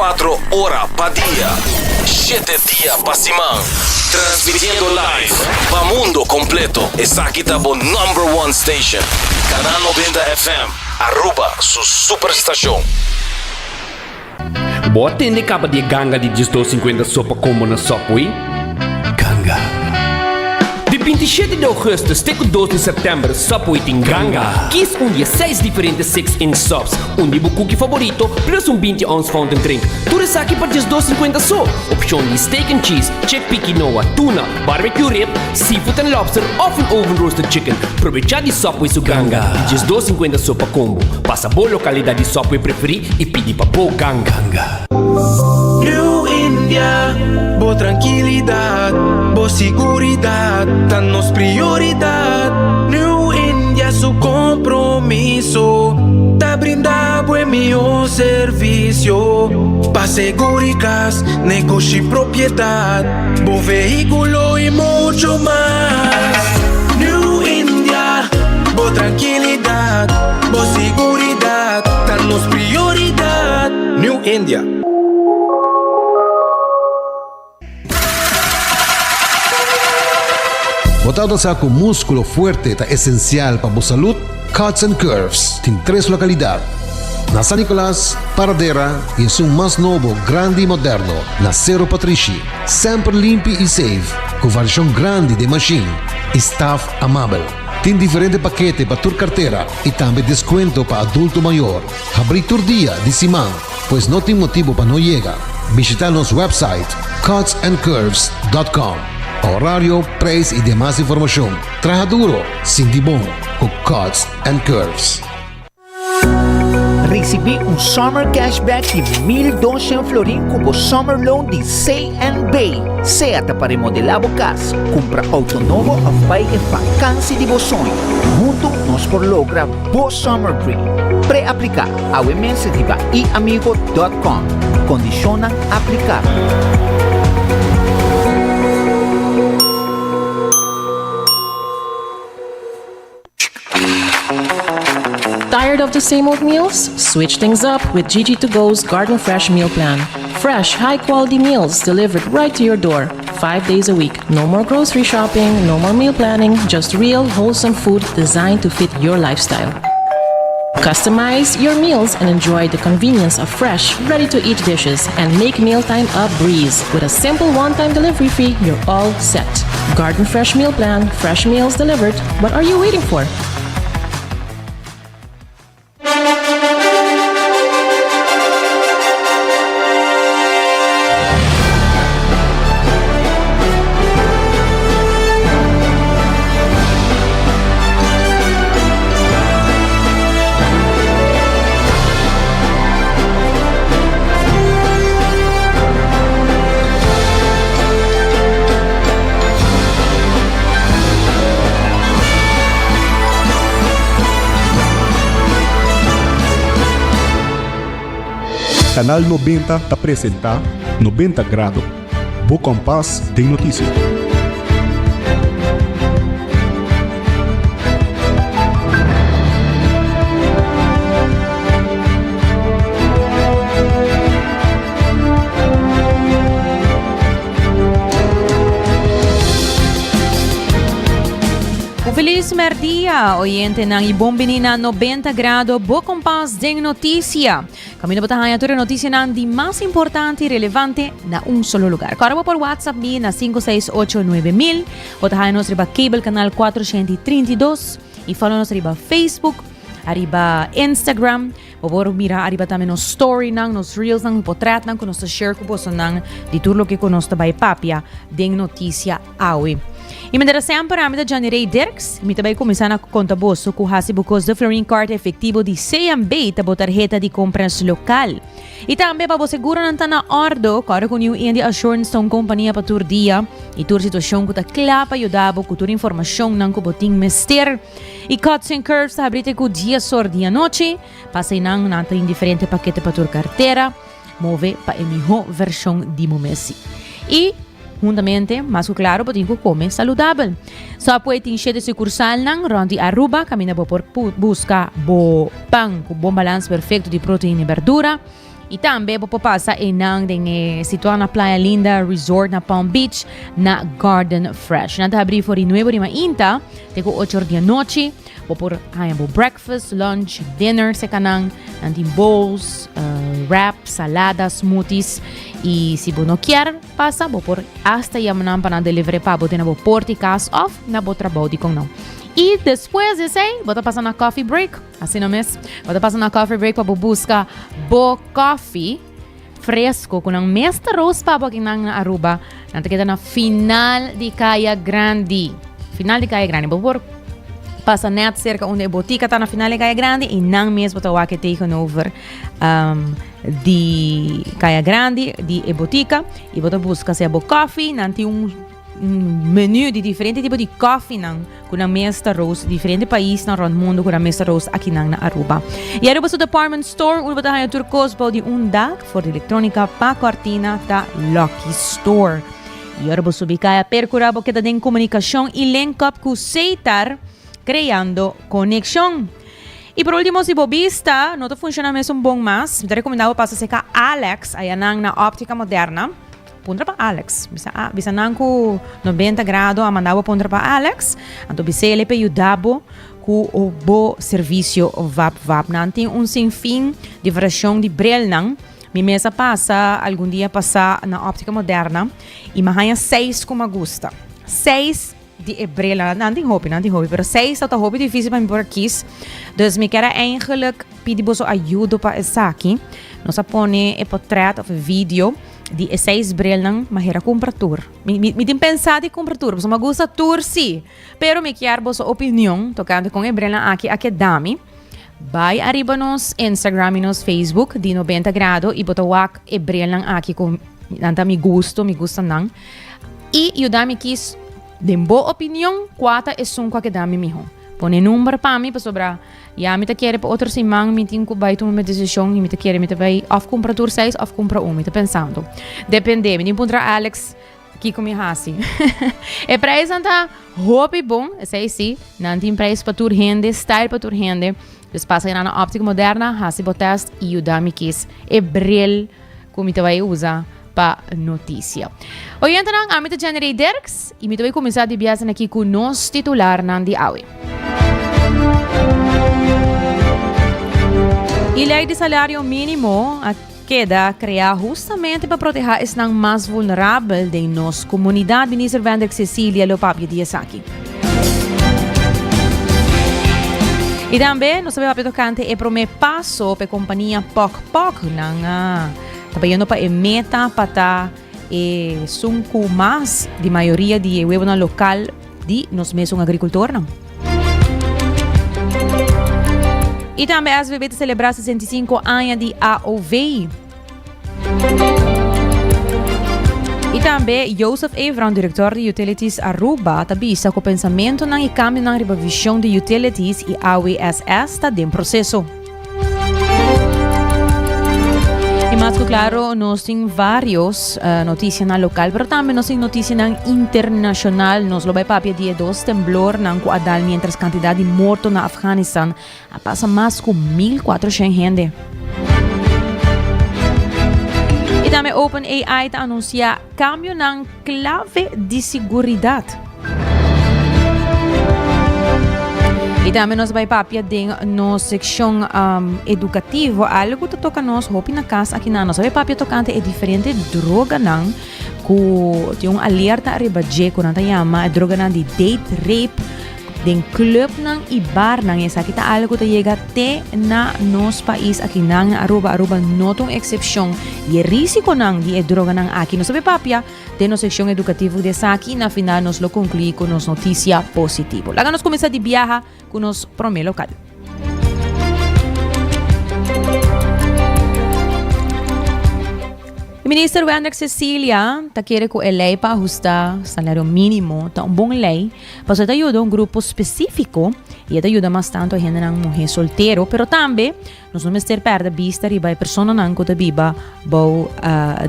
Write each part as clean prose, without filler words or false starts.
24 ora pa dia, shete dia pa siman. Transmitiendo live pa mundo completo. Esaki ta bo number one station. Canal 90 FM, Aruba su superstacion. Bo a tende caba di e ganga di diesdos sinkuenta sopa combo na Subway? Ganga. Di bintishete di augustus te ku dos di september Subway tin ganga. Kies un di e seis diferente six inch subs, un di bo cookie favorito plus un binti ounce fountain drink. Tur esaki pa diesdos sinkuenta so. Opcion di steak and cheese, chickpea quinoa, tuna, barbecue rib, seafood and lobster of un oven roasted chicken. Probecha di Subway su ganga di diesdos sinkuenta so pa combo. Pasa bo localidad di Subway preferi i pidi pa bo ganga. New India, bo trankilidat, bo siguridat ta nos prioridat. New India su kompromiso ta brinda bo e mihó servisio pa seguri kas, negoshi, propiedat, bo vehíkulo i mucho mas. New India, bo trankilidat, bo siguridat ta nos prioridat. New India. Bo tabata sa ku múskulo fuerte ta esensial pa bo salud? Cuts and Curves tin tres lokalidat, na San Nicolas, Paradera i esun mas nobo, grandi i moderno, na Sero Patrishi. Semper limpi i safe, ku variashon grandi den mashin i staf amabel. Tin diferente pakete pa tur kartera i tambe deskuento pa adulto mayor. Habrí tur dia di siman, pues no tin motibu pa no yega. Bishita nos website cutsandcurves.com pa horario, prijs i demas informashon. Traha duro, sinti bon ku Cuts and Curves. Risibí un Summer Cashback di 1200 florin ku bo Summer Loan di CNB. Sea ta pa remodelá bo kas, kumpra outo nobo òf bai e vakansi di bo soño. Huntu nos por logra bo Summer Dream. Pre-apliká awe mes riba iamigo.com. Kondishonnan apliká. Tired of the same old meals? Switch things up with Gigi to Go's Garden Fresh Meal Plan. Fresh, high quality meals delivered right to your door, five days a week. No more grocery shopping, no more meal planning, just real, wholesome food designed to fit your lifestyle. Customize your meals and enjoy the convenience of fresh, ready to eat dishes and make mealtime a breeze. With a simple one time delivery fee, you're all set. Garden Fresh Meal Plan, fresh meals delivered. What are you waiting for? Canal 90 ta presenta 90 Grado, bo kompas den notisia. Un feliz merdia, oyentenan, y bon bini na 90 Grado, bo kompas den noticia. Camino bo ta haña tur e noticianan di mas importante y relevante na un solo lugar. Kòrda bo por WhatsApp mi na 568 9000 o ta haña nos riba cable canal 432 y follow nos riba Facebook, ariba Instagram. Bo por mira ariba tambe nos storynan, nos reelsnan, potretnan ku nos ta share ku bosonan di tur loke ku nos ta bai papia den noticia awe. I manera semper ami ta Johnny Ray Dirks. Mi ta bai kuminsá na konta boso ku hasi bo kos de Florin Card efektivo di CMB ta bo tarheta di kompras lokal. I tambe pa bo seguronan ta na òrdo, kòrda ku New India Assurance ta un kompania pa tur dia i tur situashon ku ta kla pa yuda bo ku tur informashonnan ku bo tin mester. I Cuts and Curves ta habrí te ku dies or di anochi. Pasa einan, nan tin diferente pakete pa tur kartera. Move pa e mihó vershon di bo mes. I huntamente, mas ku klaro, bo tin ku kome saludabel. Subway tin shete sukursalnan rònt di Aruba kaminda bo por buska bo pan ku bon balans perfekto di proteina i berdura. Y tambe bo por pasa einan den e situá na Playa Linda Resort na Palm Beach na Garden Fresh. Nan ta habrí for di nuebe di mainta te ku ocho or di anochi. Bo por haña bo breakfast, lunch, dinner serka nan. Nan tin bowls, uh, wrap, salada, smoothies. Y si bo no kier pasa, bo por hasta yama nan pa nan delivery pa bo te na bo porta di kas of na bo trabou di kon no. Y despues di esei, bo ta pasa na coffee break. Asina mes, bo ta pasa na coffee break pa bo buska bo coffee fresco ku nan mes ta roast pa bo aki nan na Aruba. Nan ta keda na final di Kaya Grandi. Final di Kaya Grandi. Bo por pasa net cerca unda e botica ta na final di Kaya Grandi y nan mes bo ta wak tegenover um, di Kaya Grandi, di e botica. Y bo ta busca sea bo coffee, nan tin un un menu di diferente tipo di koffienan ku nan mes ta roast diferente paisnan rond mundo ku nan mes ta roast akinan na Aruba. Y Aruba su department store unda bo ta haña tur kos bou di un dak for di electronica pa cortina ta Lucky Store. Y ora bo subi kaya percura bo keda den comunicacion y link up ku Setar creando conexion. Y por ultimo si bo bista no ta funciona mesun bon mas mi ta recomenda bo pasa cerca Alex ayanan na Optica Moderna. Puntra pa Alex. Bisa a, bisa nan ku 90 grado a manda bo puntra pa Alex. Anto bisa ele pe yuda bo ku bo servisio vap vap. Nan tin un sinfin di variashon di brilnan. Mi mes a pasa algun dia pasá na Optica Moderna i mi a haña seis ku mi a gusta. Seis di e brilnan. Nan tin hopi, nan tin hopi, pero seis ta hopi difícil pa mi por a kis. Dus mi kier a eigenlijk pidi boso ayudo pa esaki. Nos a pone e potret of e video di e seis brilnan, ma hera kumpra tur. Mi, mi, mi tin pensá di kumpra tur, pasobra mi gusta tur sí. Pero mi kier boso opinion tokante kon e brilnan aki a keda mi. Bai ariba nos Instagram i nos Facebook di 90 grado i bo ta wak e brilnan aki ku nan ta mi gusto, mi gusta nan. I yuda mi kis den bo opinion kua ta esun ku a keda mi miho. Pone number pa mi pasobra ya mi ta kere pa otro siman mi tin ku bai tuma mi desishon i mi ta kere mi ta bai òf kumpra tur seis òf kumpra un mi ta pensando. Depende mi tin puntra Alex kiko mi hasi. E prijsnan ta hopi bon esei si nan tin prijs pa tur hende style pa tur hende. Dus pasa na Optica Moderna hasi bo test i yuda mi kis e bril ku mi ta bai usa pa noticia. Oyentenan, ami ta Jenny Dirks y mi ta bai cuminsa di biasen aki cu nos titularnan di awe. E ley di salario minimo a keda crea hustamente pa proteha esnan mas vulnerabel den nos comunidad, Minister Wendrick Cecilia lo papia di esaki. Y tambe nos ta bai papia tocante e prome paso pa e compania Pok Pok nan a Ta bayendo pa e meta pa ta esun ku mas di mayoria di e webonan lokal di nos mesun agrikultornan. I tambe SVB ta selebrá 65 aña di AOV. I tambe Joseph Evran, direktor di Utilities Aruba, ta bisa ku pensamentunan i kambionan riba vishon di Utilities i AWSS ta den proseso. Y mas cu claro, nos tin varios uh, noticianan local, pero tambe nos tin noticianan internacional. Nos lo bay papia di e dos temblornan cu a dal mientras cantidad di morto na Afghanistan a pasa mas cu 1400 hende. Y tambe OpenAI ta anuncia cambionan clave di seguridad. Y tambe nos bay papia den nos seccion um, educativo, algo ta toca nos hopi na cas aki na. Nos bay papia tocante e diferente droganan cu tin un alerta ariba dje cu nan ta yama e droganan di date rape den clubnan y barnan. Esaki ta algo ta yega te na nos pais aki nan na Aruba. Aruba no ta un excepcion y e risiconan di e droganan aki. Nos ta bay papia Den nos seccion educativo di esaki, na final nos lo conclui cu nos noticia positivo. Laga nos cuminsa di biaha cu nos prome local. E minister Wendrick Cecilia ta kere cu e ley pa ahusta salario minimo ta un bon ley pasobra e ta yuda un grupo specifico y e ta yuda mas tanto hendenan muhe soltero, pero tambe Nos no mester perde bista riba e personanan ku ta biba bou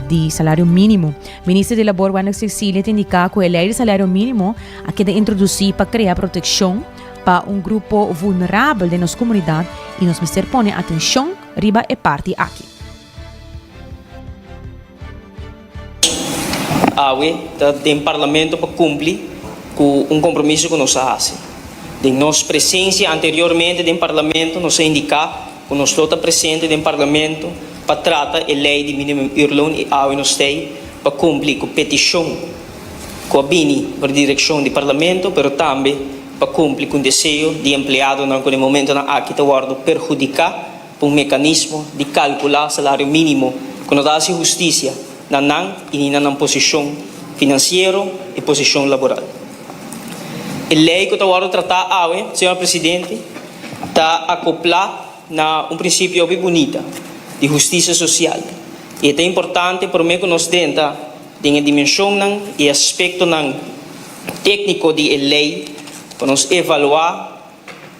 di salario mínimo. Minister di Labor Wendrick Cecilia ta indiká ku e lei di salario mínimo a keda introdusí pa krea protekshon pa un grupo vulnerabel den nos komunidat i nos mester pone atenshon riba e parti aki. Awe ta den Parlamento pa cumpli cu un compromiso cu nos a haci. Den nos presencia anteriormente den Parlamento nos a indica cu nos lo ta presente den Parlamento pa trata e ley di minimum uurloon y awe nos t'ey pa cumpli cu peticion cu a bini for di direccion di Parlamento pero tambe pa cumpli cu un deseo di empleadonan cu den momentonan aki ta wordo perhudica pa un mecanismo di calcula salario minimo cu no ta haci husticia na nan y ni na nan posicion financiero y posicion laboral. E ley cu ta wordo trata awe, señor Presidente, ta acopla na un principio hopi bunita di husticia social y e ta importante prome cu nos drenta den e dimensionnan y aspectonan tecnico di e ley pa nos evalua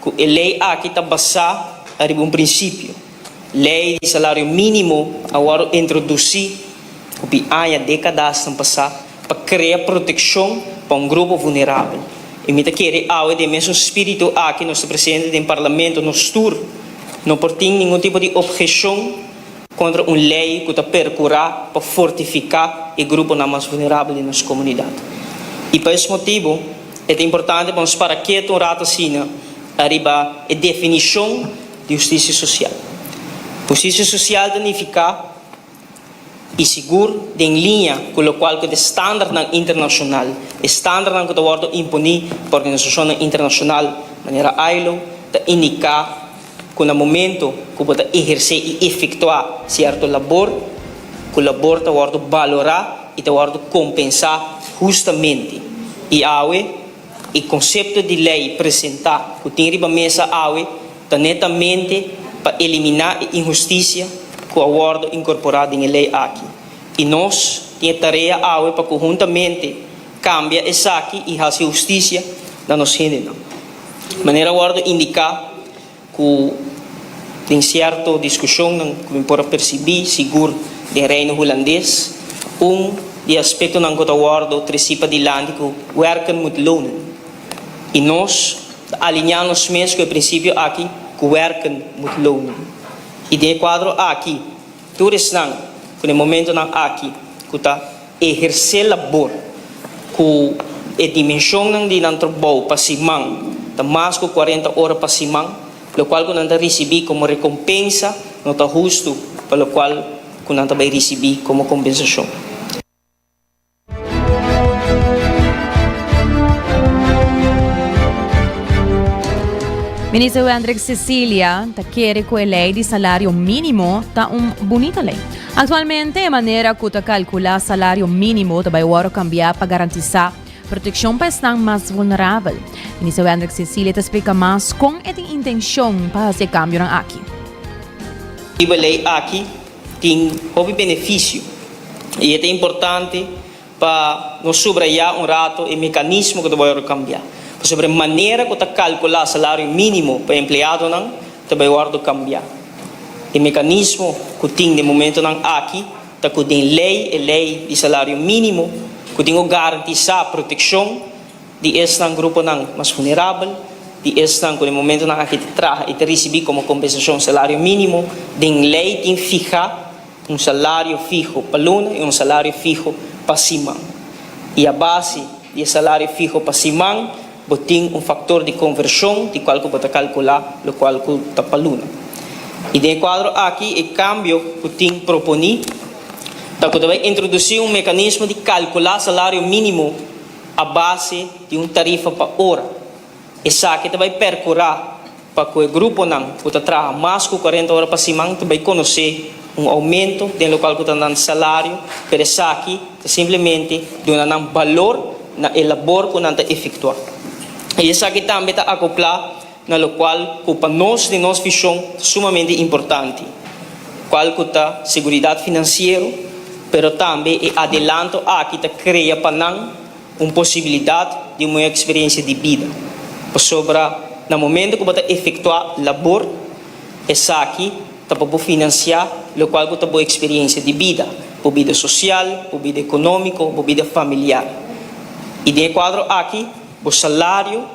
Ku e lei aki ta basá ariba un prinsipio. Lei di salario mínimo a wòrdu introdusí hopi aña, dékadasnan pasá, pa krea protekshon pa un grupo vulnerabel. I mi ta kere awe den mesun spiritu aki nos ta presente den Parlamento, nos tur no por tin ningun tipo di opheshon kontra un lei ku ta perkurá pa fortifiká e gruponan mas vulnerabel di nos komunidat. I pa es motibu e ta importante pa nos para ketu un ratu asina ariba e definishon di hustisia sosial. Hustisia sosial ta nifiká, i sigur den liña ku lokual ku ta e standardnan internashonal, e standardnan ku ta wòrdu imponí pa organisashonnan internashonal manera ILO, ta indiká ku na momento ku bo ta ehersé i efektuá sierto labor, ku labor ta wòrdu balorá i ta wòrdu kompensá hustamente. I awe, e konsepto di lei presentá ku tin riba mesa awe ta netamente pa eliminá e inhustisia ku a wòrdu inkorporá den e lei aki. I nos tin e tarea awe pa konhuntamente kambia esaki i hasi hustisia na nos hendenan. Manera wòrdu indiká ku den sierto diskushonnan ku mi por a persibí, sigur den Reino Hulandes, un di e aspektonan ku ta wòrdu tresí padilanti ku werken moet lonen. I nos ta alineá nos mes ku e prinsipio aki ku werken moet lonen. I den e kuadro aki Tur esnan ku na e momentonan aki ku ta ehersé labor ku e dimenshonnan di nan trabou pa siman ta mas ku kuarenta ora pa siman, lokual ku nan ta risibí komo rekompensa no ta hustu pa lokual ku nan ta bai risibí komo kompensashon. Minister Wendrick Cecilia ta kere ku e lei di salario mínimo ta un bunita lei. Aktualmente e manera ku ta kalkulá salario mínimo ta bai wòrdu kambiá pa garantisá protekshon pa esnan mas vulnerabel. Minister Wendrick Cecilia ta splika mas kon e tin intenshon pa hasi e kambionan aki. Riba e lei aki tin hopi benefisio i e ta importante pa nos subrayá un rato e mekanismo ku ta bai wòrdu kambiá. Pasobra e manera ku ta kalkulá salario mínimo pa empleadonan ta bai wòrdu kambiá. E mekanismo ku tin den momentonan aki ta ku den lei, e lei di salario mínimo ku tin ku garantisá protekshon di esnan gruponan mas vulnerabel, di esnan ku den momentonan aki ta traha i ta risibí komo kompensashon salario mínimo, den lei tin fihá un salario fiho pa luna i un salario fiho pa siman. I a base di e salario fiho pa siman bo tin un faktor di konvershon di kual ku bo ta kalkulá lokual ku ta pa luna. I den e kuadro aki e kambio ku tin proponí ta ku ta bai introdusí un mekanismo di kalkulá salario mínimo a base di un tarifa pa ora. Esaki ta bai percura pa cu e gruponan cu ta traha mas cu cuarenta ora pa siman ta bai conoce un aumento den locual cu ta nan salario, pero esaki ta simplemente duna nan balor na e labor cu nan ta efectua. Y esaki tambe ta acopla na locual cu pa nos den nos vision ta sumamente importante, cual cu ta seguridad financiero, pero tambe e adelanto aki ta crea pa nan un posibilidad di un moe experiencia di bida, pasobra na momento cu bo ta efectua labor, esaki ta pa bo financia locual cu ta bo experiencia di bida, bo bida social, bo bida economico, bo bida familiar. Y den e cuadro aki, bo salario.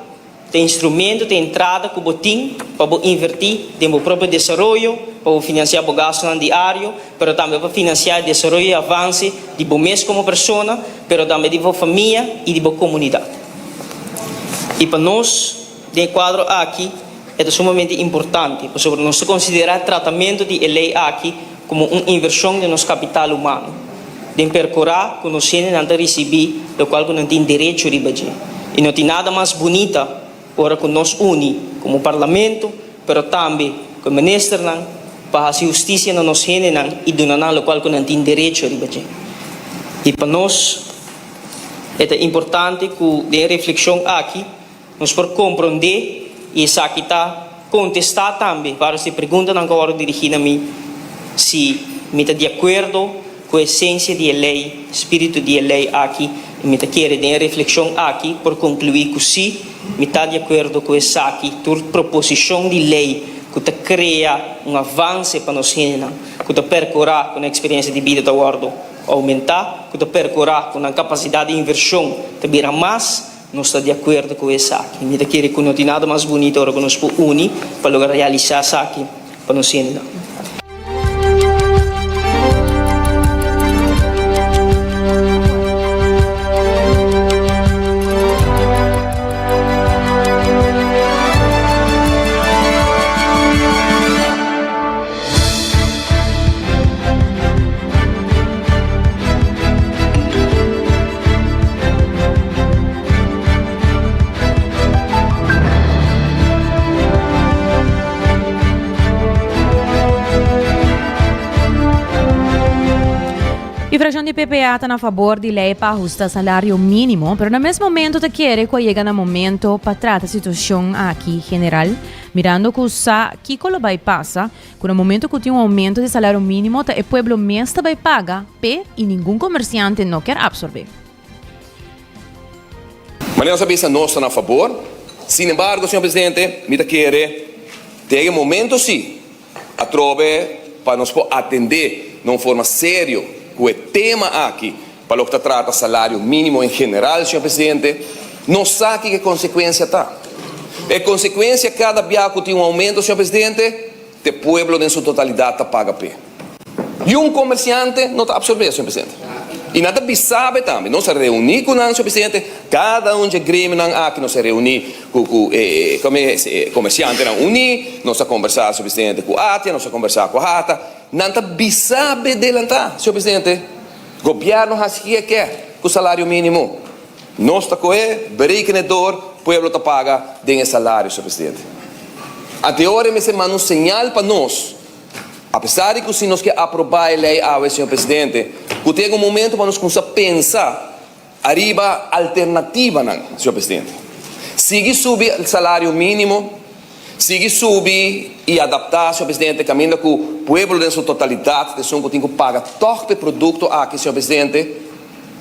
Ta instrumento, ta entrada ku bo tin pa bo invertí den bo propio desaroyo, pa bo finansiá bo gastunan diario, pero tambe pa finansiá e desaroyo i avanse di bo mes komo persona, pero tambe di bo famia i di bo komunidat. I pa nos, den e kuadro aki, e ta sumamente importante, pasobra nos ta konsiderá tratamentu di e lei aki komo un invershon den nos kapital humano, den perkurá ku nos hendenan ta risibí lokual ku nan tin derecho riba dje. I no tin nada mas bunita ora ku nos uni komo Parlamento, pero tambe ku e ministernan, pa hasi hustisia na nos hendenan i duna nan lokual ku nan tin derecho riba dje. I pa nos e ta importante ku den e reflekshon aki, Nos por komprondé i esaki ta kontestá tambe vários di e preguntanan ku a wòrdu dirigí na mi, si mi ta di akuerdo ku e esensia di e lei, spiritu di e lei aki, i mi ta kere den e reflekshon aki por konkluí ku sí, mi ta di akuerdo ku esaki, tur proposishon di lei ku ta krea un avanse pa nos hendenan, ku ta perkurá ku nan eksperensia di bida ta wòrdu oumentá, ku ta perkurá ku nan kapasidat di invershon ta bira mas. Nos ta di akuerdo ku esaki. Mi ta kere ku no tin nada mas bunito ora ku nos por uni pa logra realisá esaki pa nos hendenan. E fraccion di PPA ta na fabor di ley pa ahusta salario minimo, pero na mes momento ta kere cu a yega na momento pa trata situacion aki general, mirando cu sa kico lo bay pasa Ku na momento ku tin un oumento di salario mínimo ta e pueblo mes ta bai paga p'e i ningun komersiante no kier apsorb'é. Manera nos a bisa nos ta na fabor, sin embargo señor presidente mi ta kere den e momento si atrobe pa nos por atende na un forma serio ku e tema aki pa loke ta trata salario mínimo en general señor presidente nos sa kiko e konsekuensia ta. E konsekuensia kada bia ku tin un oumento señor presidente Te pueblo den su totalidad ta paga p'e. Y un comerciante no ta absorbe, señor presidente. Y nan ta bisabe tambe. Nos a reuni cu nan, señor presidente, cada un dje gremionan aki nos a reuni cu cu e e comerciantenan uni, nos a conversa, señor presidente, cu ATIA, nos a conversa cu ATA. Nan ta bisabe delanta, señor presidente, gobierno haci ki'e ke cu salario minimo. Nos ta kohe berekene dor pueblo ta paga den e salario, señor presidente. Anteora e mester manda un señal pa nos, apesar di ku si nos ke aprobá e lei awe, señor presidente, ku ta yega un momento pa nos kumsa pensa ariba alternativanan, señor presidente. Sigui subi salario mínimo, sigui subi i adaptá, señor presidente, kaminda ku pueblo den su totalidat ta esun ku tin ku paga tòg pa e produkto aki, señor presidente.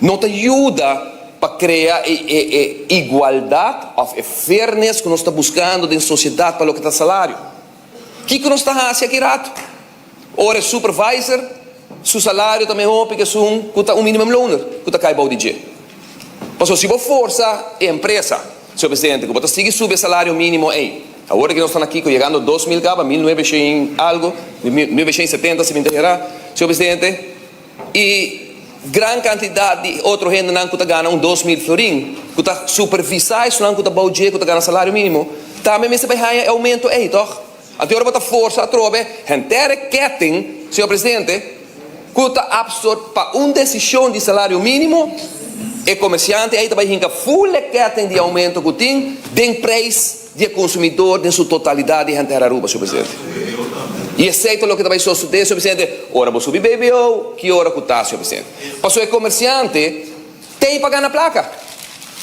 No ta yuda pa krea e e e igualdat òf e fairness ku nos ta buskando den sosiedat pa loke ta salario. Kiko nos ta hasi aki rato? Ora e supervisor su salario ta mehó ku esun ku ta un minimum loner ku ta kai bou di dje. Pasobra si bo forsa e empresa, señor presidente, ku bo ta sigui subi e salario mínimo ei, awor ku nos ta na kiko yegando 2000 kaba, 1900 algu, 1970 si mi no ta erá, señor presidente, I gran kantidat di otro hendenan ku ta gana un 2000 florin, ku ta supervisá esunnan ku ta bou dje ku ta gana salario mínimo, tambe mester bai haña e oumento ei, tòg? Anto ora bo ta forsa atrobe henter e ketting, señor presidente, ku ta apsor pa un desishon di salario mínimo, e komersiante ei ta bai hinka ful e ketting di oumento ku tin den preis. Di e consumidor den su totalidad di henter Aruba, señor presidente. Y esey ta loke ta bay sosode, señor presidente, ora bo subi BBO, ki ora cu ta, señor presidente. Pasobra e comerciante tey pa gana placa.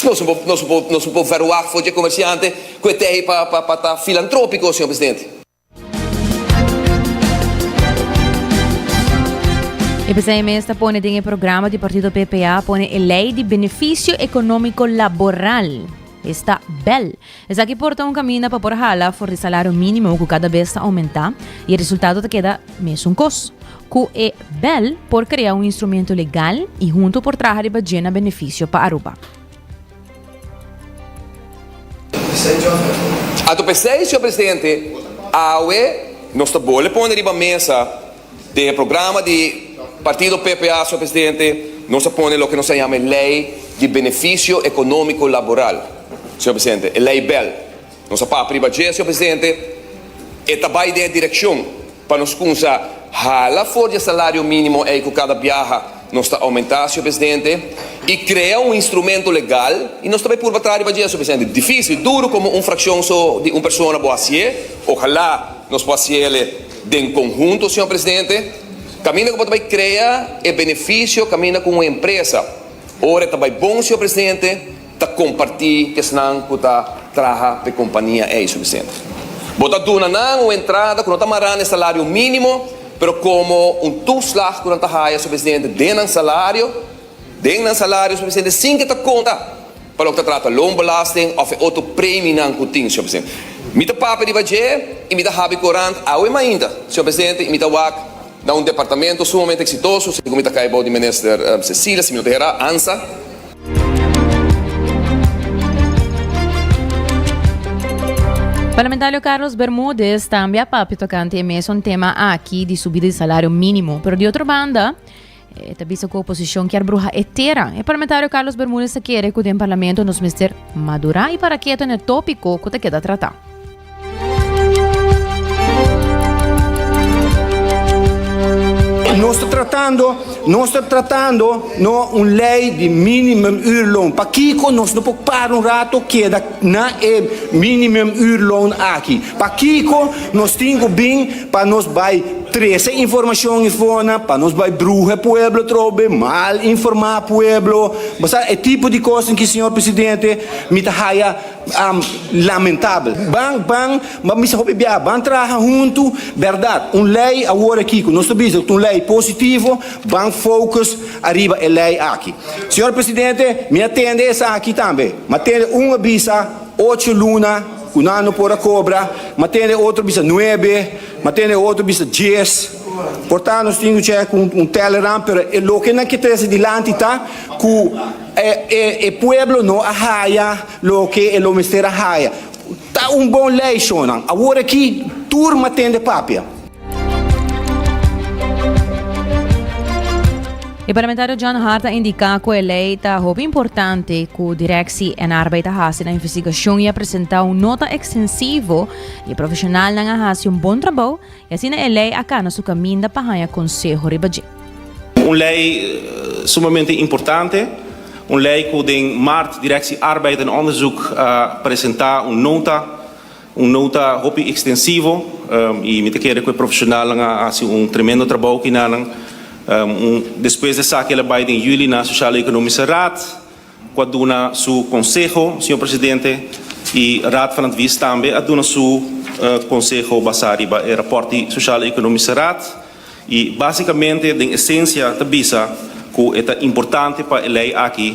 Nos no por, nos no por, nos no por verwagt for di e comerciante cu e tey pa, pa, pa ta filantropico, señor presidente. E p'esei mes ta pone den e programa di partido PPA pone e lei di beneficio economico laboral. Esta bel. Esaki por ta un caminda pa por hala for di salario minimo cu cada bes ta aumenta y e resultado ta keda mesun cos. Cu e bel por crea un instrumento legal y hunto por traha riba dje na beneficio pa Aruba. Anto p'esei, señor presidente, awe nos ta bole pone riba mesa den e programa di partido PPA, señor presidente, nos a pone loke nos a yama e ley di beneficio economico laboral, señor presidente, e ley bel. Nos a papia riba dje, señor presidente, e ta bai den e direccion pa nos cunsa hala for di e salario minimo ey cu cada biaha nos ta aumenta, señor presidente, y crea un instrumento legal y nos ta bai purba traha riba dje, señor presidente. Dificil, duro como un fraccion so di un persona bo hacié, ojalá nos por haciele den conhunto, señor presidente, caminda cu bo ta bai crea e beneficio caminda cu un empresa ora e ta bai bon, señor presidente, Ta kompartí ku esnan ku ta traha pa e kompania ei sufisiente. Bo ta duna nan un entrada ku no ta mará na e salario mínimo, pero komo un toeslag ku nan ta haya sufisiente den nan salario, den nan salario sufisiente sin ke ta konta pa loke ta trata loonbelasting òf e otro preminan ku tin, señor presidente. Mi ta papia riba dje i mi ta habi korant awe mainta, señor presidente, i mi ta wak na un departamento sumamente eksitoso, segun mi ta kai bou di minister Cecilia, si mi no ta hera, ANSA. Parlamentario Carlos Bermudez tambe a papia tocante e mesun tema aki di subida di salario minimo. Pero di otro banda, eh, ta bisa cu oposicion kier bruha e tera. E parlamentario Carlos Bermudez ta kere cu den parlamento nos mester madura y para keto na e topico cu ta keda trata. Nos ta tratando, nos ta tratando no un ley di minimum uurloon. Pakico nos no por para un rato keda na e minimum uurloon aki? Pakico nos tin cu bin pa nos bay trece informacion ifona, pa nos bay bruha e pueblo atrobe, mal informa pueblo? Bo sa e tipo di cosnan ki, señor Presidente, mi ta haya. Lamentabel. Ban, ban, ban bisa hopi bia, ban traha huntu, berdad, un ley awor aki cu nos ta bisa cu ta un ley positivo, ban focus ariba e ley aki. Señor Presidente, mi a tende esaki tambe. Mi a tende un a bisa ocho luna cu nan no por a cobra, mi a tende otro bisa nuebe, mi a tende otro bisa dies. Por ta nos tin cu check cu un teleram, pero e loke nan ke trece dilanti ta cu. E pueblo no a haya loke e lo mester a haya. Ta un bon ley, shonnan. Awor aki tur matende papia. E parlamentario John Hart a indica cu e ley ta hopi importante cu Directie en Arbeid a haci na investigacion y a presenta un nota extensivo y e profesionalnan a haci un bon trabou y asina e ley a cana su caminda pa haya conseho riba dje. Un ley sumamente importante, un ley cu den maart Directie Arbeid en Onderzoek a presenta un nota, un nota hopi extensivo y mi ta kere cu e profesionalnan a haci un tremendo trabou kinanan. Despues di esaki el a bay den juli na Sociale Economische Raad cu a duna su conseho, señor Presidente, y Raad van Advies tambe a duna su conseho basa riba e rapport di Sociale Economische Raad. Y basicamente den esencia ta bisa cu e ta importante pa e ley aki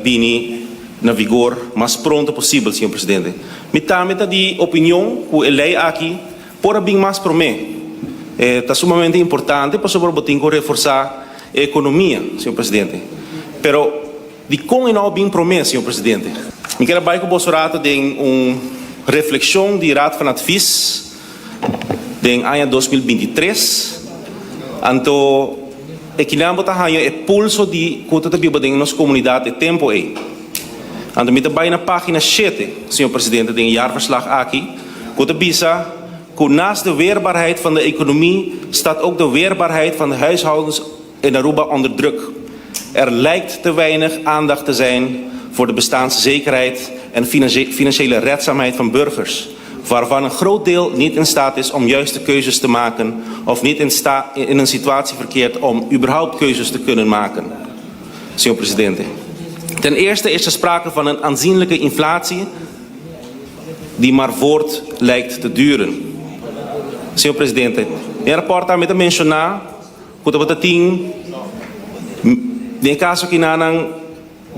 bini na vigor mas pronto posibel, señor Presidente. Mi tambe ta di opinion cu e ley aki por a bin mas prome. E ta sumamente importante pasobra bo tin cu reforsa e economia, señor Presidente. Pero dicon e no a bin prome, señor Presidente? Mi kier a bay cu boso rato den un reflexion di Raad van Advies. Den aña 2023, anto e kinan bo ta haña e pulso di ku ta ta biba den nos komunidat e tempu ei. Anto mi ta bai na página shete, señor presidente, den e jaarverslag aki, ku ta bisa ku naast de weerbaarheid van de economie staat ook de weerbaarheid van de huishoudens in Aruba onder druk. Er lijkt te weinig aandacht te zijn voor de bestaanszekerheid en financiële redzaamheid van burgers, waarvan een groot deel niet in staat is om juiste keuzes te maken of niet in, in een situatie verkeert om überhaupt keuzes te kunnen maken. Señor presidente. Ten eerste is er sprake van een aanzienlijke inflatie die maar voort lijkt te duren. Señor presidente, den rapport tambe ta menciona Ku tabata tin den e kaso kinanan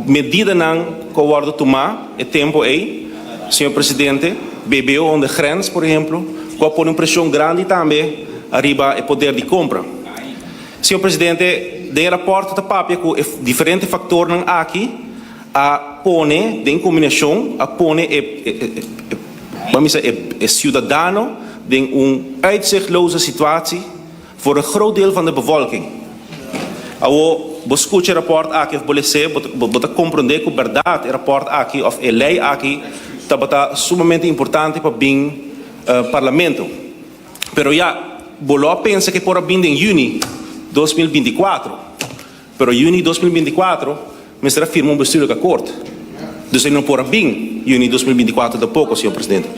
medidanan ku a wòrdu tumá e tempu ei, señor presidente, BBO onder grens por ehemplo, ku a pone un preshon grandi tambe ariba e poder di kompra. Señor presidente, den e rapòrt ta papia ku e diferente faktornan aki a pone den kombinashon a pone e. Ban bisa e ciudadano den un uitzichtloze situatie voor een groot deel van de bevolking. Awo bo scucha e rapport aki of bo les'é, bo ta comprende cu berdad e rapport aki of e ley aki tabata sumamente importante pa bin Parlamento. Pero ya, bo lo a pensa cu e por a bin den juni 2024. Pero juni 2024 mester a firma un bestuurlijk akkoord. Dus e no por a bin juni 2024 tampoco, señor Presidente.